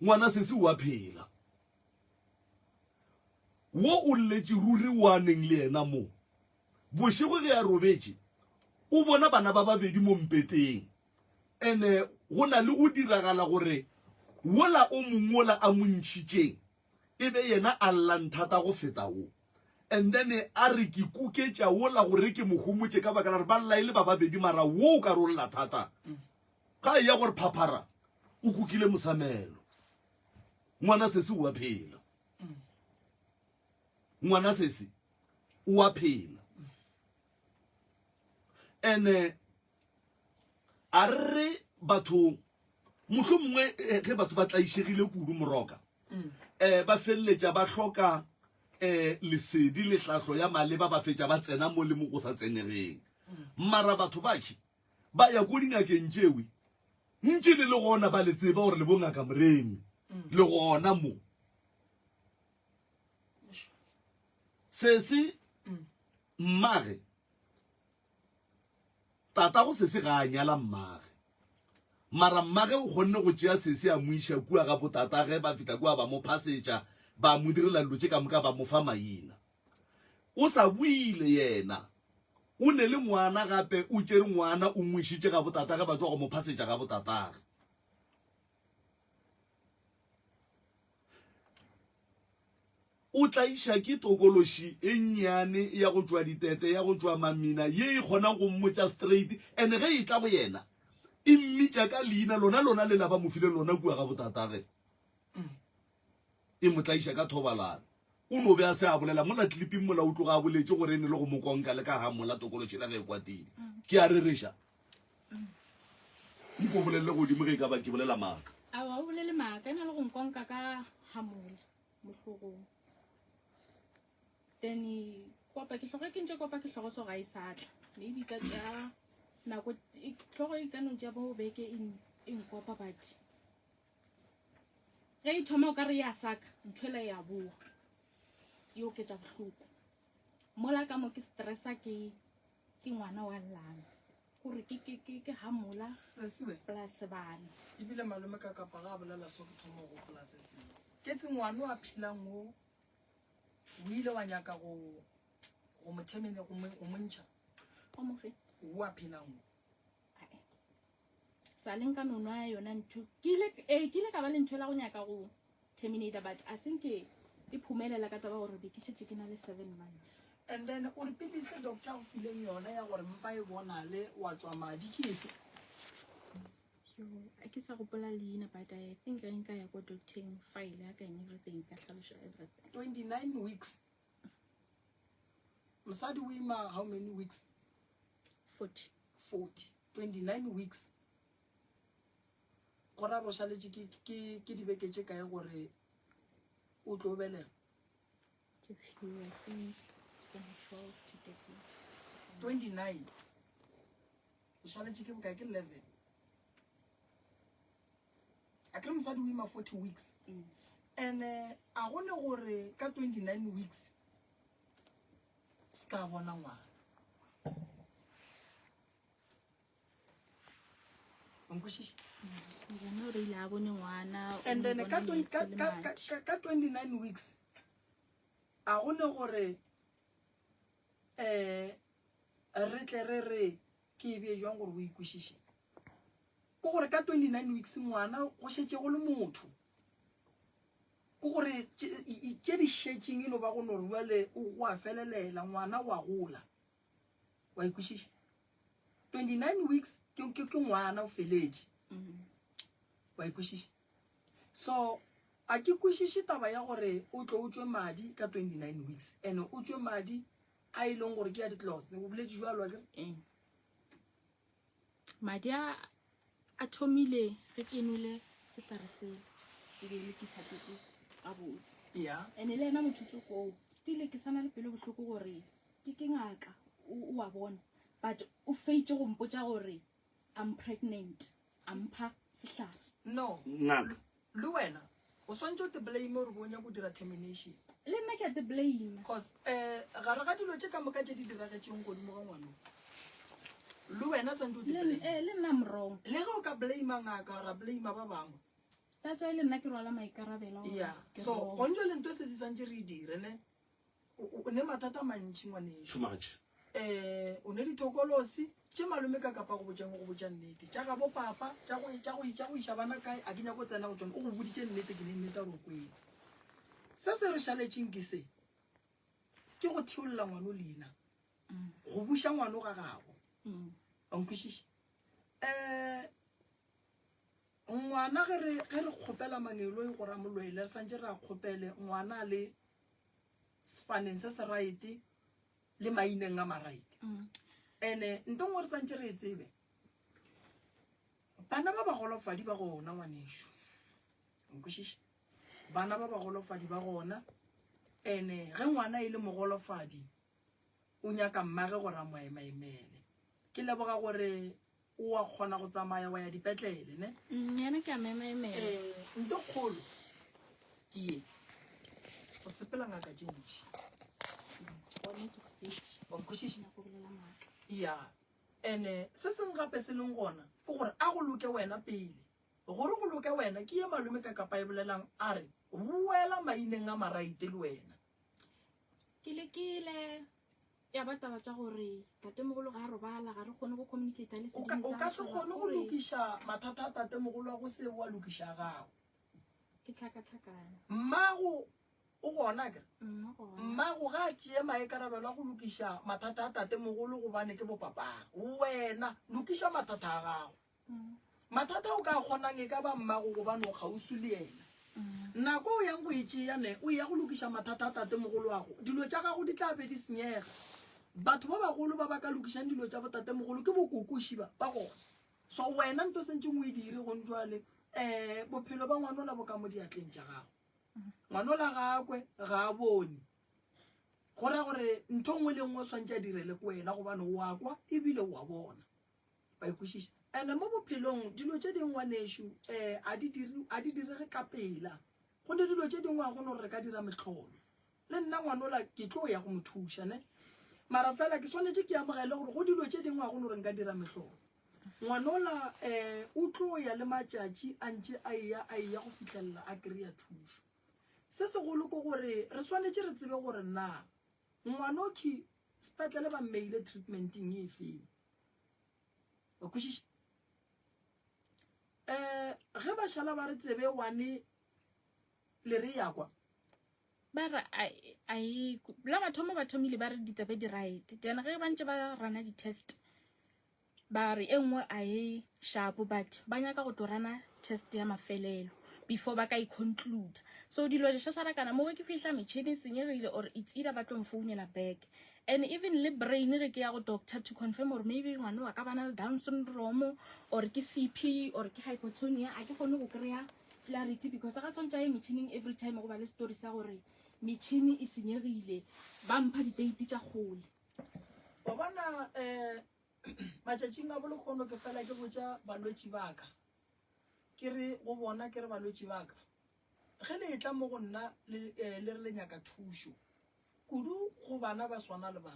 ngwana sesi o a phela. Wo o lletše ruri wo a neng le yena mo. Bošego ge a robetše, o bona bana ba babedi mo mpeteng. Ene go na le go diragala gore wola o mongwe wola a mo ntšhitšeng e be yena a llang thata go feta wo. And then a re ke kuketša wola gore ke mo homotše ka baka la gore ba lla e le ba babedi mara wo o ka re o lla thata. Ga e ya gore phaphara o kukile mosamelo. Ngwana sesi o a phela. Ngwana sesi o a phela. Ene a re batho mohlomongwe eh, ge batho ba tlaišegile kudu moroka um ba feleletša ba hloka um lesedi le hlahlo ya maleba ba fetša ba tsena mo le mo go sa tsenegeng mara batho bakhe ba ya ko dingakeng tšewe ntše le le gona ba le tseba gore le bongaka moremi le gona mo sese mmage Tatago Sesi ga a nyala mmage. Mara mmage o kgonne go tšea Sesi a mo iša kua ga botatage, ba fihla kua ba mo phasetša, ba mo direla dilo tše ka moka, ba mo fa maina. O sa boile yena. O ne le ngwana gape, o tšere ngwana o mo išitše ga botatage, ba tšwa go mo phasetša ga botatage. O tlaiša ke tokološi e nnyane ya go tšwa ditete, ya go tšwa mamina, ye e kgonang go mmotša straight, and ge e tla go yena, e mmitša ka leina lona lona lela ba mo fileng lona kua ga botatage. E mo tlaiša ka thobalano. O no be a se a bolela mola clipping mola o tloga a boletše gore e ne le go mo konka le ka ga mola tokološi la ge e kwatile. Ke a rereša. Nko bolelele godimo ge e ka ba ke bolela maaka. Aowa o bolele maaka, e na le go nkonka ka hamola. mo hlogong then kopa ke hlogo ke ntše kopa ke hlogo so ga e sa tla maybe ka tša nako hlogo e ka no tša bo beke e nkopa but ge e thoma o ka re ya saka ntho ela ya boa e oketša bohloko mola ka mo ke stressa ke ke ngwana wa llang gore ke ke ke ke hamola Sesiwe. plus bana Ebile malome ka kapa ga a bolela so ke thoma go gopola se sengwe. Ke tse ngwana o a phelang o o ile wa nyaka go go mo themene go mo go mo ntšha o mofe o a phelang o. Ae. Sa le nka no nwa yona ntho ke ile eh ke ile ka ba le ntho la go nyaka go terminator but a senke e phumelela ka taba gore be ke šetše ke na le 7 months. And then o re pilisi doctor go fileng yona ya gore mpa e bonale wa tšwa madi ke efe? Yo, a ke sa gopola leina but I think ge nka ya ko docteng file ya ka and everything ka hlaloša everything. 29 weeks. Mosadi o ima how many weeks? 40. 40. 29 weeks. Go ra go šaletše ke ke ke dibeke tše kae gore o tlo belega? Ke few, I think from 12 to 13. 29. O šaletše ke bokae ke 11. A kere mosadi o ima 40 weeks. Mm. And eh, a go ne gore ka 29 weeks se ka bona ngwana. Nkwešiše? Yena o rile a bone ngwana. o And then mo ka bona twen- ka meetse le ka ka madi. ka- ka 29 weeks a go ne gore eh re tle re re ke e bee jwang gore o ikwešiše ke gore ka 29 weeks ngwana go šetše go le motho ke gore tše i- i- tše di šetšeng e no ba go no re jwale o go a felelela ngwana wa gola wa ikwešiša 29 weeks ke, ke, ke ngwana o feletše Mm. wa ikwešiša so a ke kwešiše taba ya gore o tlo o tšwe madi ka 29 weeks and o tšwe madi a e leng gore ke ya ditlose o boletše jalo akere Ee. Madi a a thomile ge ke nwele sehlare sela e be e le ke sa tete gabotse ya and-e le yena motho tsoko still ke sana le pelo bohloko gore ke ke ngaka o o a bona but o feitše go mpotša gore I'm pregnant a mpha sehlare no Ngaka. le wena o swantse o te blame gore bo o nyaka go dira termination le nna ke a te blame cause um gare ga dilo tše ka moka tše di diragetšeng godimo ga ngwano le wena swantse o te le blame eh, le nna I'm wrong le ge o ka blame ngaka ra blame ba bangwe that's why le nna ke rwala maikarabelo gore ya ke so wrong. gone jale nto se se swantse re e dire ne O- o ne mathata a mantši ngwaneso Too much. um o ne dithokolosi tše malome ka kapa go botšang go botša nnete tša gabo papa tša go tša go tša go iša bana kae a ke nyako tsena go tšona o go boditše nnete ke ne nnete a gore o kwele se se re šaletšeng ke se ke go theolla ngwano leina go buša ngwano ga gabo wa nkwešiša um ngwana ge re ge re kgopela mangeloi gore a mo lwele re santše re a kgopele ngwana le sefaneng se se right le maineng a maraite ene nto nngwe re santše re e tsebe bana ba bagolofadi ba gona ngwanešu nkwešiše bana ba bagolofadi ba gona ene ge ngwana e le mogolofadi o nyaka mmage gore a mo emaemele ke leboga gore o a kgona go tsamaya wa ya dipetlele ne mm, yena ke a memaemela eh, nto kgolo ke ye go sepela ngaka tše ntši wankwešiša ya ene se seng gape se leng gona ke gore a go loke wena pele gore go loke wena ke ye malome ka kapa e bolelang a re boela maineng a maraite le wena ke lekile ya ba taba tša gore tatemogolo ga a robala ga re kgone go communicate le O ka, o ka se kgone go lokiša mathata a tatemogolo wa go se wa lokiša a gago. Ke tlhakatlhakano. Mmago o gona akere? Mma gona. Mmago ga a tšee maikarabelo a go lokiša mathata a tatemogolo gobane ke bopapagwe. Wena lokiša mathata a gago. Mathata o ka kgonang e ka ba mmago gobane o kgauswi le yena. Nako o yang go e tšea ne o ya go lokiša mathata a tatemogoloago, dilo tša gago di tla be di senyega. Batho ba bagolo ba ba ka lokišang dilo tša botatemogolo ke bokokoši ba ba gona. So wena nto sentšeng o e dire gong jwale, um bophelo ba ngwanola bo ka mo diatleng tša gago. Ngwanola ga a kwe, ga a bone. Go ra gore ntho nngwe le nngwe o swantše a direle ko wena gobane o a kwa ebile o a bona. Wa e kwešiša? And-e mo bophelong dilo tše dingwe ngwanešu um a di dire, a di direge ka pela. Go ne dilo tše dingwe ga go no gore re ka dira mehlolo. Le nna ngwanola ke tlo ya go mo thuša ne. Mara fela ke swanetše ke amogele gore go dilo tše dingwe ga go no gore nka dira mehlolo. Ngwanola um o tlo ya le matšatši a ntše a eya a eya go fihlelela a kry-a thušo. Se segolo ke gore re swanetše re tsebe gore na ngwanokhi sepetlele ba mmeile treatment-eng e feng. Wa kwešiša? Um ge ba šala ba re tsebe wane le re ya kwa. Ba re a e la mathomo ba thomile ba re ditsebe di right then ge ba ntše ba rana di-test ba re e nngwe a e sharp but ba nyaka go tlo rana test ya mafelelo before ba ka e conclude so dilo di šašarakana mo ke fihla metšhini e senyegile or it's either ba tlo mfounela back And even le brain ge ke ya go doctor to confirm gore maybe ngwana wa ka bana le down syndrome or ke CP or ke hypotonia a ke kgone go kry-a clarity because ga tshwanetse a ye metšhining every time go ba le story sa gore metšhini e senyegile ba mpha diteiti tša kgole. Wa bona um matšatšing a bolekgono ke fela ke botša balwetši ba ka ke re go bona ke re balwetši ba ka ge le etla mo go nna le eh, le re le nyaka thušo Kudu go bana ba swana le ba.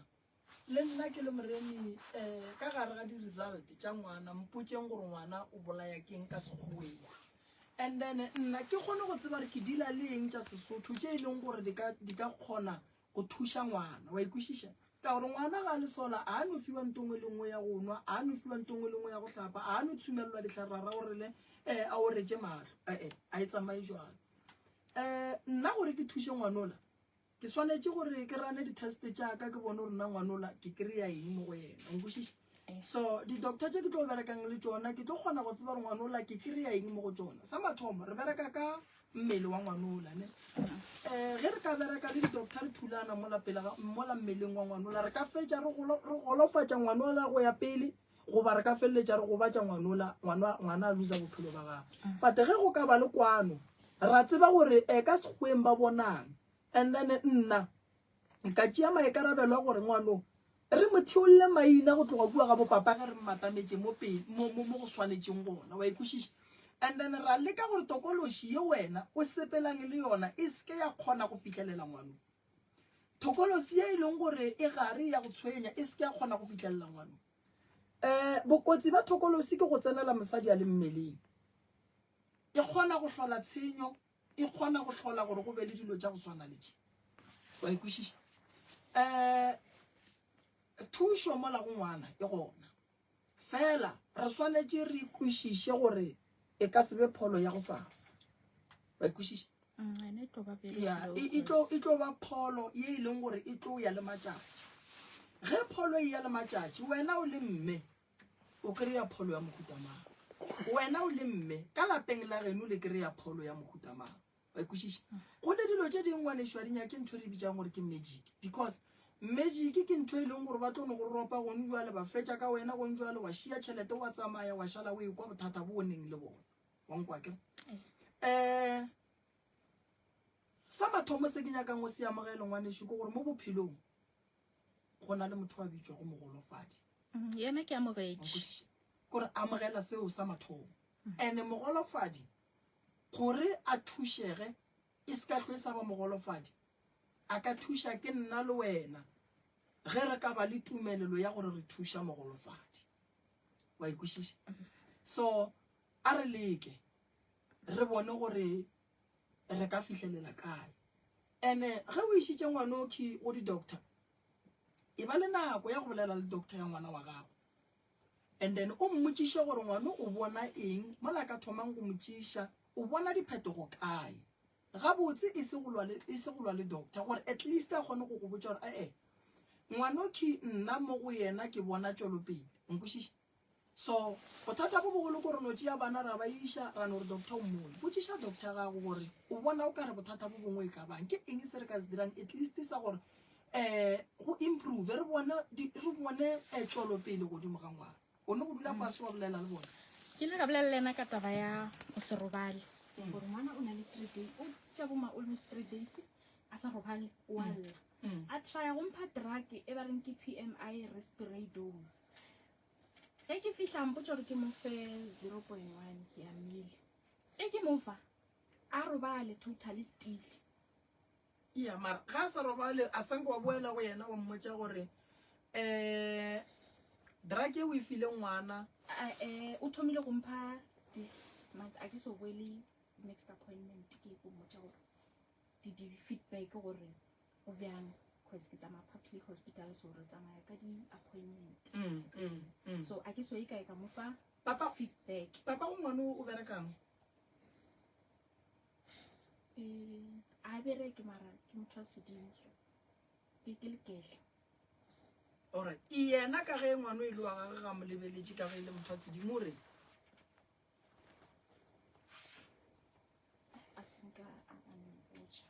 Le nna ke le moremi um ka gare ga di-result tša ngwana, mpotšeng gore ngwana o bolaya keng ka Sekgoweng. And then nna ke kgone go tseba gore ke deala le eng tša Sesotho tše e leng gore di ka, di ka kgona go thuša ngwana. Wa e kwešiša? Ka gore ngwana ga a le sola, a no fiwa nto nngwe le nngwe ya go nwa, a no fiwa nto nngwe le nngwe ya go hlapa, a no tshumelelwa dihlare ra gore le um a oretše mahlo. E-e, a e tsamaye jwalo. Um nna gore ke thuše ngwanola, Ke swanetše gore ke rane di-test tša ka ke bone gore nna ngwanola ke kry-a eng mo go yena nkwešiša so di-doctor tše ke tlo berekang le tšona ke tlo kgona go tseba gore ngwanola ke kry-a eng mo go tšona sa mathomo re bereka ka mmele wa ngwanola ne um ge re ka bereka le di-doctor re thulana mola pele mola mmeleng wa ngwanola re ka fetša re golofatša ngwanola go ya pele goba re ka feleletša re gobatša ngwanola ngwana a losa bophelo ba gagwe but ge go ka ba le kwano ra tseba gore um ka sekgweng ba bonang and then nna ka tšea maikarabelo a gore ngwano re mo theolle maina go tloga kua ga bopapa ge re mmatametše mo pele mo mo mo go swanetšeng gona wa ikwešiša and then ra leka gore tokološi ye wena o sepelang le yona e seke ya kgona go fihlelela ngwano Thokolosi ye e leng gore e gare ya go tshwenya e se ke ya kgona go fihlelela ngwano. Um bokotsi ba thokolosi ke go tsenela mosadi a le mmeleng. E kgona go hlola tshenyo, e kgona go hlola gore go be le dilo tša go swana le tše. Wa e kwešiša? Um thušo mola go ngwana e gona. Fela re swanetše re kwešiše gore e ka se be pholo ya go sasa. Wa e kwešiša? Mm, e tlo ba very ya slow e e tlo e tlo ba pholo ye e leng gore e tlo ya le matšatši ge pholo e ya le matšatši wena o le mme o kry-a pholo ya mohuta mang wena o le mme ka lapeng la geno le kry-a pholo ya mohuta mang wa ikwešiša go ne dilo tše dingwe ngwanešu a di nyake ntho e re bitsang gore ke magic because magic ke ntho e leng gore ba tlo no go ropa gone jwale ba fetša ka wena gone jwale wa šia tšhelete wa tsamaya wa šala o ekwa bothata bo o neng le bona wa nkwa ke um sa mathomo se ke nyakang go se amogele ngwanešu ke gore mo bophelong go na le motho a bitšwago mogolofadi mm, yena ke amogetše kore amogela seo sa mathomo mm. and mogolofadi gore a thušege e se ka hlwe sa ba mogolofadi a ka thuša ke nna le wena ge re ka ba le tumelelo ya gore re thuša mogolofadi wa ikwešiša so a re leke re bone gore re ka fihlelela kae ene ge o išitše ngwanokhi go di-doctor e ba le nako ya go bolela le doctor ya ngwana wa gago and then o mmotšiše gore ngwana o bona eng mola ka thomang go motšiša o bona diphetogo kae gabotse e se go lwa le e se go lwa le doctor gore at least a kgone go go botša gore ee ngwanokhi nna mo go yena ke bona tšwelopele nkwešiše So, bothata bo bogolo ko re no tšea bana ra ba iša ra no re doctor o mmone. Botšiša doctor gago gore o bona o ka re bothata bo bongwe e ka bang. Ke eng se re ka se dirang at least sa gore um go improve re bone re bone eh, tšwelopele godimo ga ngwana. O ne go dula fase wa bolela le bona. Ke ile ka bolela le yena ka taba ya go se robale mm. gore ngwana o na le three day o tša boma almost three days a sa robale o a mm. lla mm. a trya go mpha drug e ba reng ke pmi respiradone Ge ke fihla a mpotša gore ke mo fe 0.1 ya mili. Ge ke mo fa, a robale totally still. Ya mara ga a sa robale a sanke wa boela go yena wa mmotša gore um drug e o e file ngwana. Eh, o thomile go mpha this month a ke so boele next appointment ke go mmotša gore di-feedback gore go bjang cause ke tsamaya public hospital so re tsamaya ka di-appointment mm, mm, mm. so a ke so e kae ka mo fa papa feedback papa go ngwane o berekang eh, a bereke mara ke motho wa sedimo so ke ke lekehla ore yena ka ge ngwane o ile wa gage ga mo lebeletše ka ge e le motho wa sedimo o re a senka a mpotša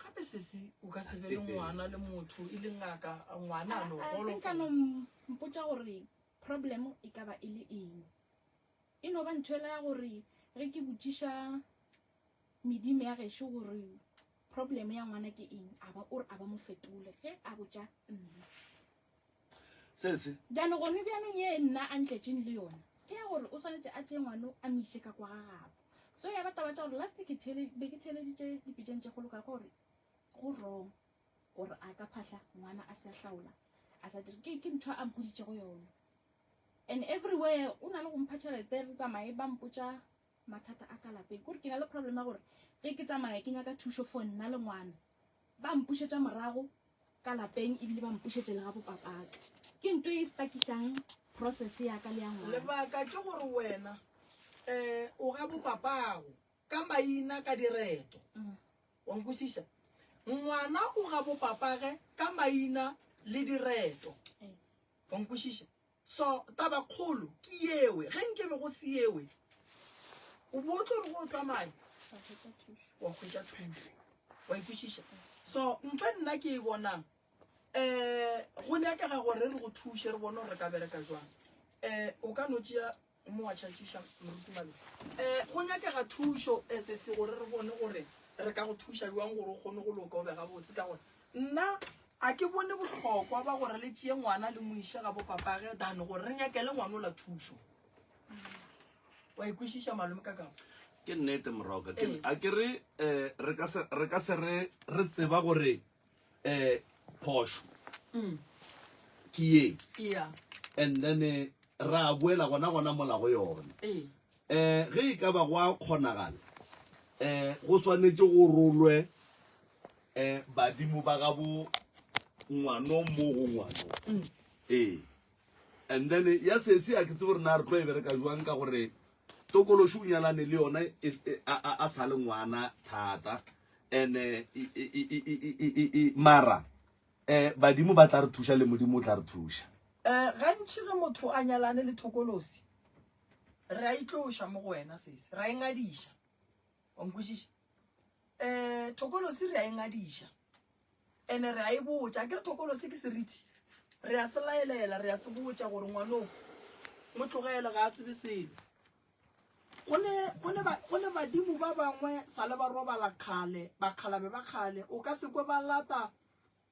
gape sesi o ka se be le ngwana le motho e le ngaka ngwana a no senka no mpotša gore problem e ka ba e le eng e no ba ntho ela ya gore ge ke botšiša medimo ya gešo gore problem ya ngwana ke eng a ba o re a ba mo fetole ge a botša nna Sese. Bjano gone bjanong ye nna a ntletšeng le yona ke ya gore o swanetše a tšee ngwano a mo iše ka kwa ga gabo. So ya ba taba tša gore last ke theele be ke theeleditše dipitšeng tše kgolo ka kwa gore go wrong gore a ka phahla ngwana a se a hlaola a sa dire ke ke ntho a mpoditšego yona. And everywhere o na le go mpha tšhelete re tsamaye ba mpotša mathata a ka lapeng. Kore ke na le problem ya gore ge ke tsamaya ke nyaka thušo for nna le ngwana ba mpušetša morago ka lapeng ebile ba mpušetše le ga bopapaka. Ke nto e stakišang process ya ka le ya ngwana. Lebaka ke gore wena um o ga bopapago ka maina ka direto. Mm. Wa nkwešiša? Ngwana o ga bopapage ka maina le direto. Ee. Wa nkwešiša? So taba kgolo ke yewe, ge nke be go se yewe, o bo o tlo re go o tsamaya wa hwetša thušo, wa ikwešiša. So ntho e nna ke e bonang um go nyakega gore re go thuše re bone gore re ka bereka jwang. Um o ka no tšea mo wa tšhatšiša moruti Malome. Um go nyakega thušo um sesi gore re bone gore re ka go thuša jwang gore o kgone go loka o be gabotse ka gore nna a ke bone bohlokwa ba gore le tšee ngwana le mo iše ga bopapage than gore re nyakele ngwana ola thušo. Wa ikwešiša malome ka kago? Ke nnete moroka. Ke Ee. a ke re eh re ka se re ka se re re tseba gore eh phošo Mm. ke ye Yeah. and then eh, ra boela gona gona mola go yona. Ee. Eh ge e ka ba go a kgonagala eh go swanetše go rolwe eh badimo ba gabo ngwano mo go ngwano. Mm. Ee. And then ya sesi a ke tsebe gore na re tlo e bereka jwang ka gore. Tokološi o nyalane le yona e, e, a, a, a sa le ngwana thata and-e e, e, e, e, e, e, e, e, mara um badimo ba tla re thuša le modimo o tla re thuša. Um gantši ge motho a nyalane le thokolosi re a itloša mo go wena sesi, ra e ngadiša. Wa nkwešiša? Um thokolosi re a e ngadiša ene re a e botša ke re thokolosi ke seriti re a se laelela re a se botša gore ngwanong mo tlogele ga a tsebe selo go ne badimo ba bangwe sa le ba robala kgale bakgalabe ba kgale o ka se kwe ba lata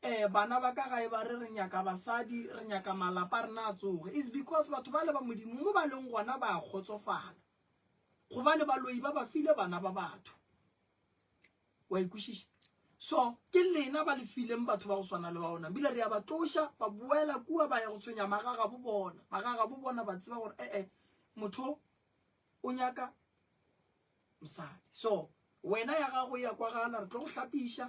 um bana ba ka gae ba re re nyaka basadi re nyaka malapa rena a tsoge is because batho ba le ba modimo mo ba leng gona ba a kgotsofala gobane baloi ba ba file bana ba batho wa ikwešiša so ke lena ba le fileng batho ba go swana le ba ona ebile re ya ba tloša ba boela kua ba ya go tshwenya magagabo bona magagabo bona ba tseba gore ee motho o nyaka mosadi so wena ya gago ya kwagala re tlo go hlapiša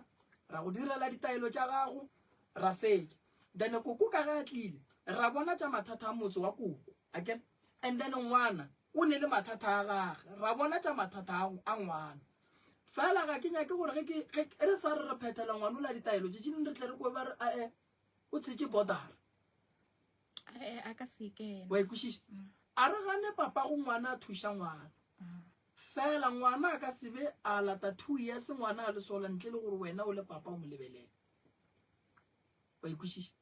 ra go direla ditaelo tša gago ra fetša then koko ka ge a tlile ra bona tša mathata a motse wa koko akere and then ngwana o ne le mathata a gage ra bona tša mathata a ngwana fela ga ke nyake gore ge ke re sa re re phethela ngwana o la ditaelo tše tšeng re tle re kwe ba re ae o tshetše bordera a ka se kene wa ikwešiša mm. a re gane papa go ngwana a thuša ngwana mm. fela ngwana a ka se be a lata two years ngwana a le sola ntle le gore wena o le papa o mo lebelele wa ikwešiša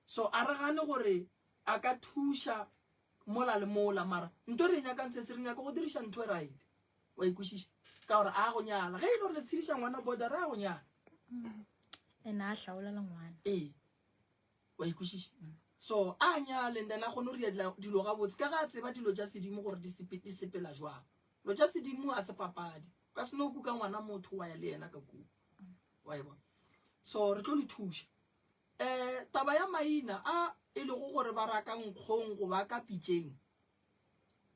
so a re gane gore a ka thuša mola le mola mara nto re e nyakang se se re nyaka go diriša ntho e right wa ikwešiša ka gore a go nyala ge e le gore le tshediša ngwana border a go nyala mm. ene a hlaolela ngwana ee wa ikwešiša so a nyale and then a kgone go dira dilo gabotse ka ga a tseba dilo tša sedimo gore di sepela jwang dilo tša sedimo a se papadi ka se no kuka ngwana motho wa ya le yena ka kua wa e bona so re tlo le thuša um taba ya maina a e lego gore ba raka nkgong goba ka pitšeng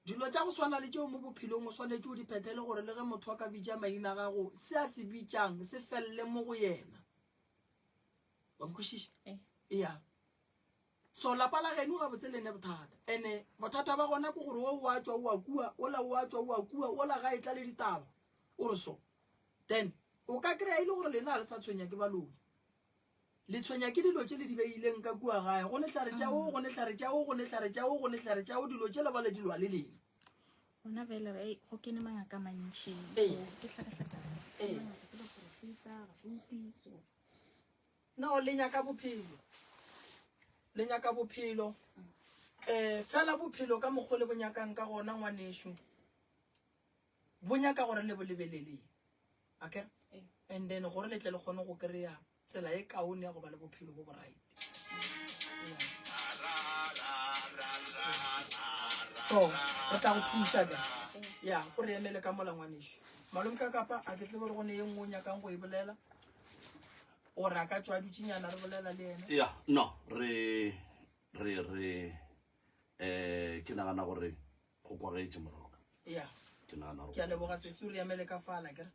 dilo tša go swana le tšeo mo bophelong o swanetše o di phethele gore le ge motho a ka bitša maina a gago se a se bitšang se felele mo go yena wa nkwešiša Eh. ya so lapa la geno gabotse le ne bothata ene bothata ba gona ke gore o wa tšwa o wa kua ola o wa tšwa o wa kua ola ga e tla le ditaba o re so then o ka kry-a e le gore lena ga le sa tshwenya ke baloi le tshwenya ke dilo tše le di beileng ka kua gae go nehlare tša o go nehlare tša o go nehlare tša o go nehlare tša o dilo tše le bale di lwa le lena gona bjale re go kene mangaka mantši Ee. ke hlakahlakane Ee. Mangaka ke baprofeta baruti so no le nyaka bophelo le nyaka bophelo um fela bophelo ka mokgwa le bo nyakang ka gona ngwanešu bo nyaka gore le bo lebeleleng akere Ee. and then gore le tle le kgone go kry-a tsela e kaone ya go ba le bophelo bo bo right so re tla go thuša ka ya o re emele ka mola ngwanešu malome ka kapa a ke tsebe gore go ne ye nngwe o nyakang go e bolela gore a ka tšwa a dutšenyana re bolela le yena ya no re re re eh ke nagana gore go kwagetše moroka ya ke nagana gore ke a leboga sesi o re emele ka fala kere.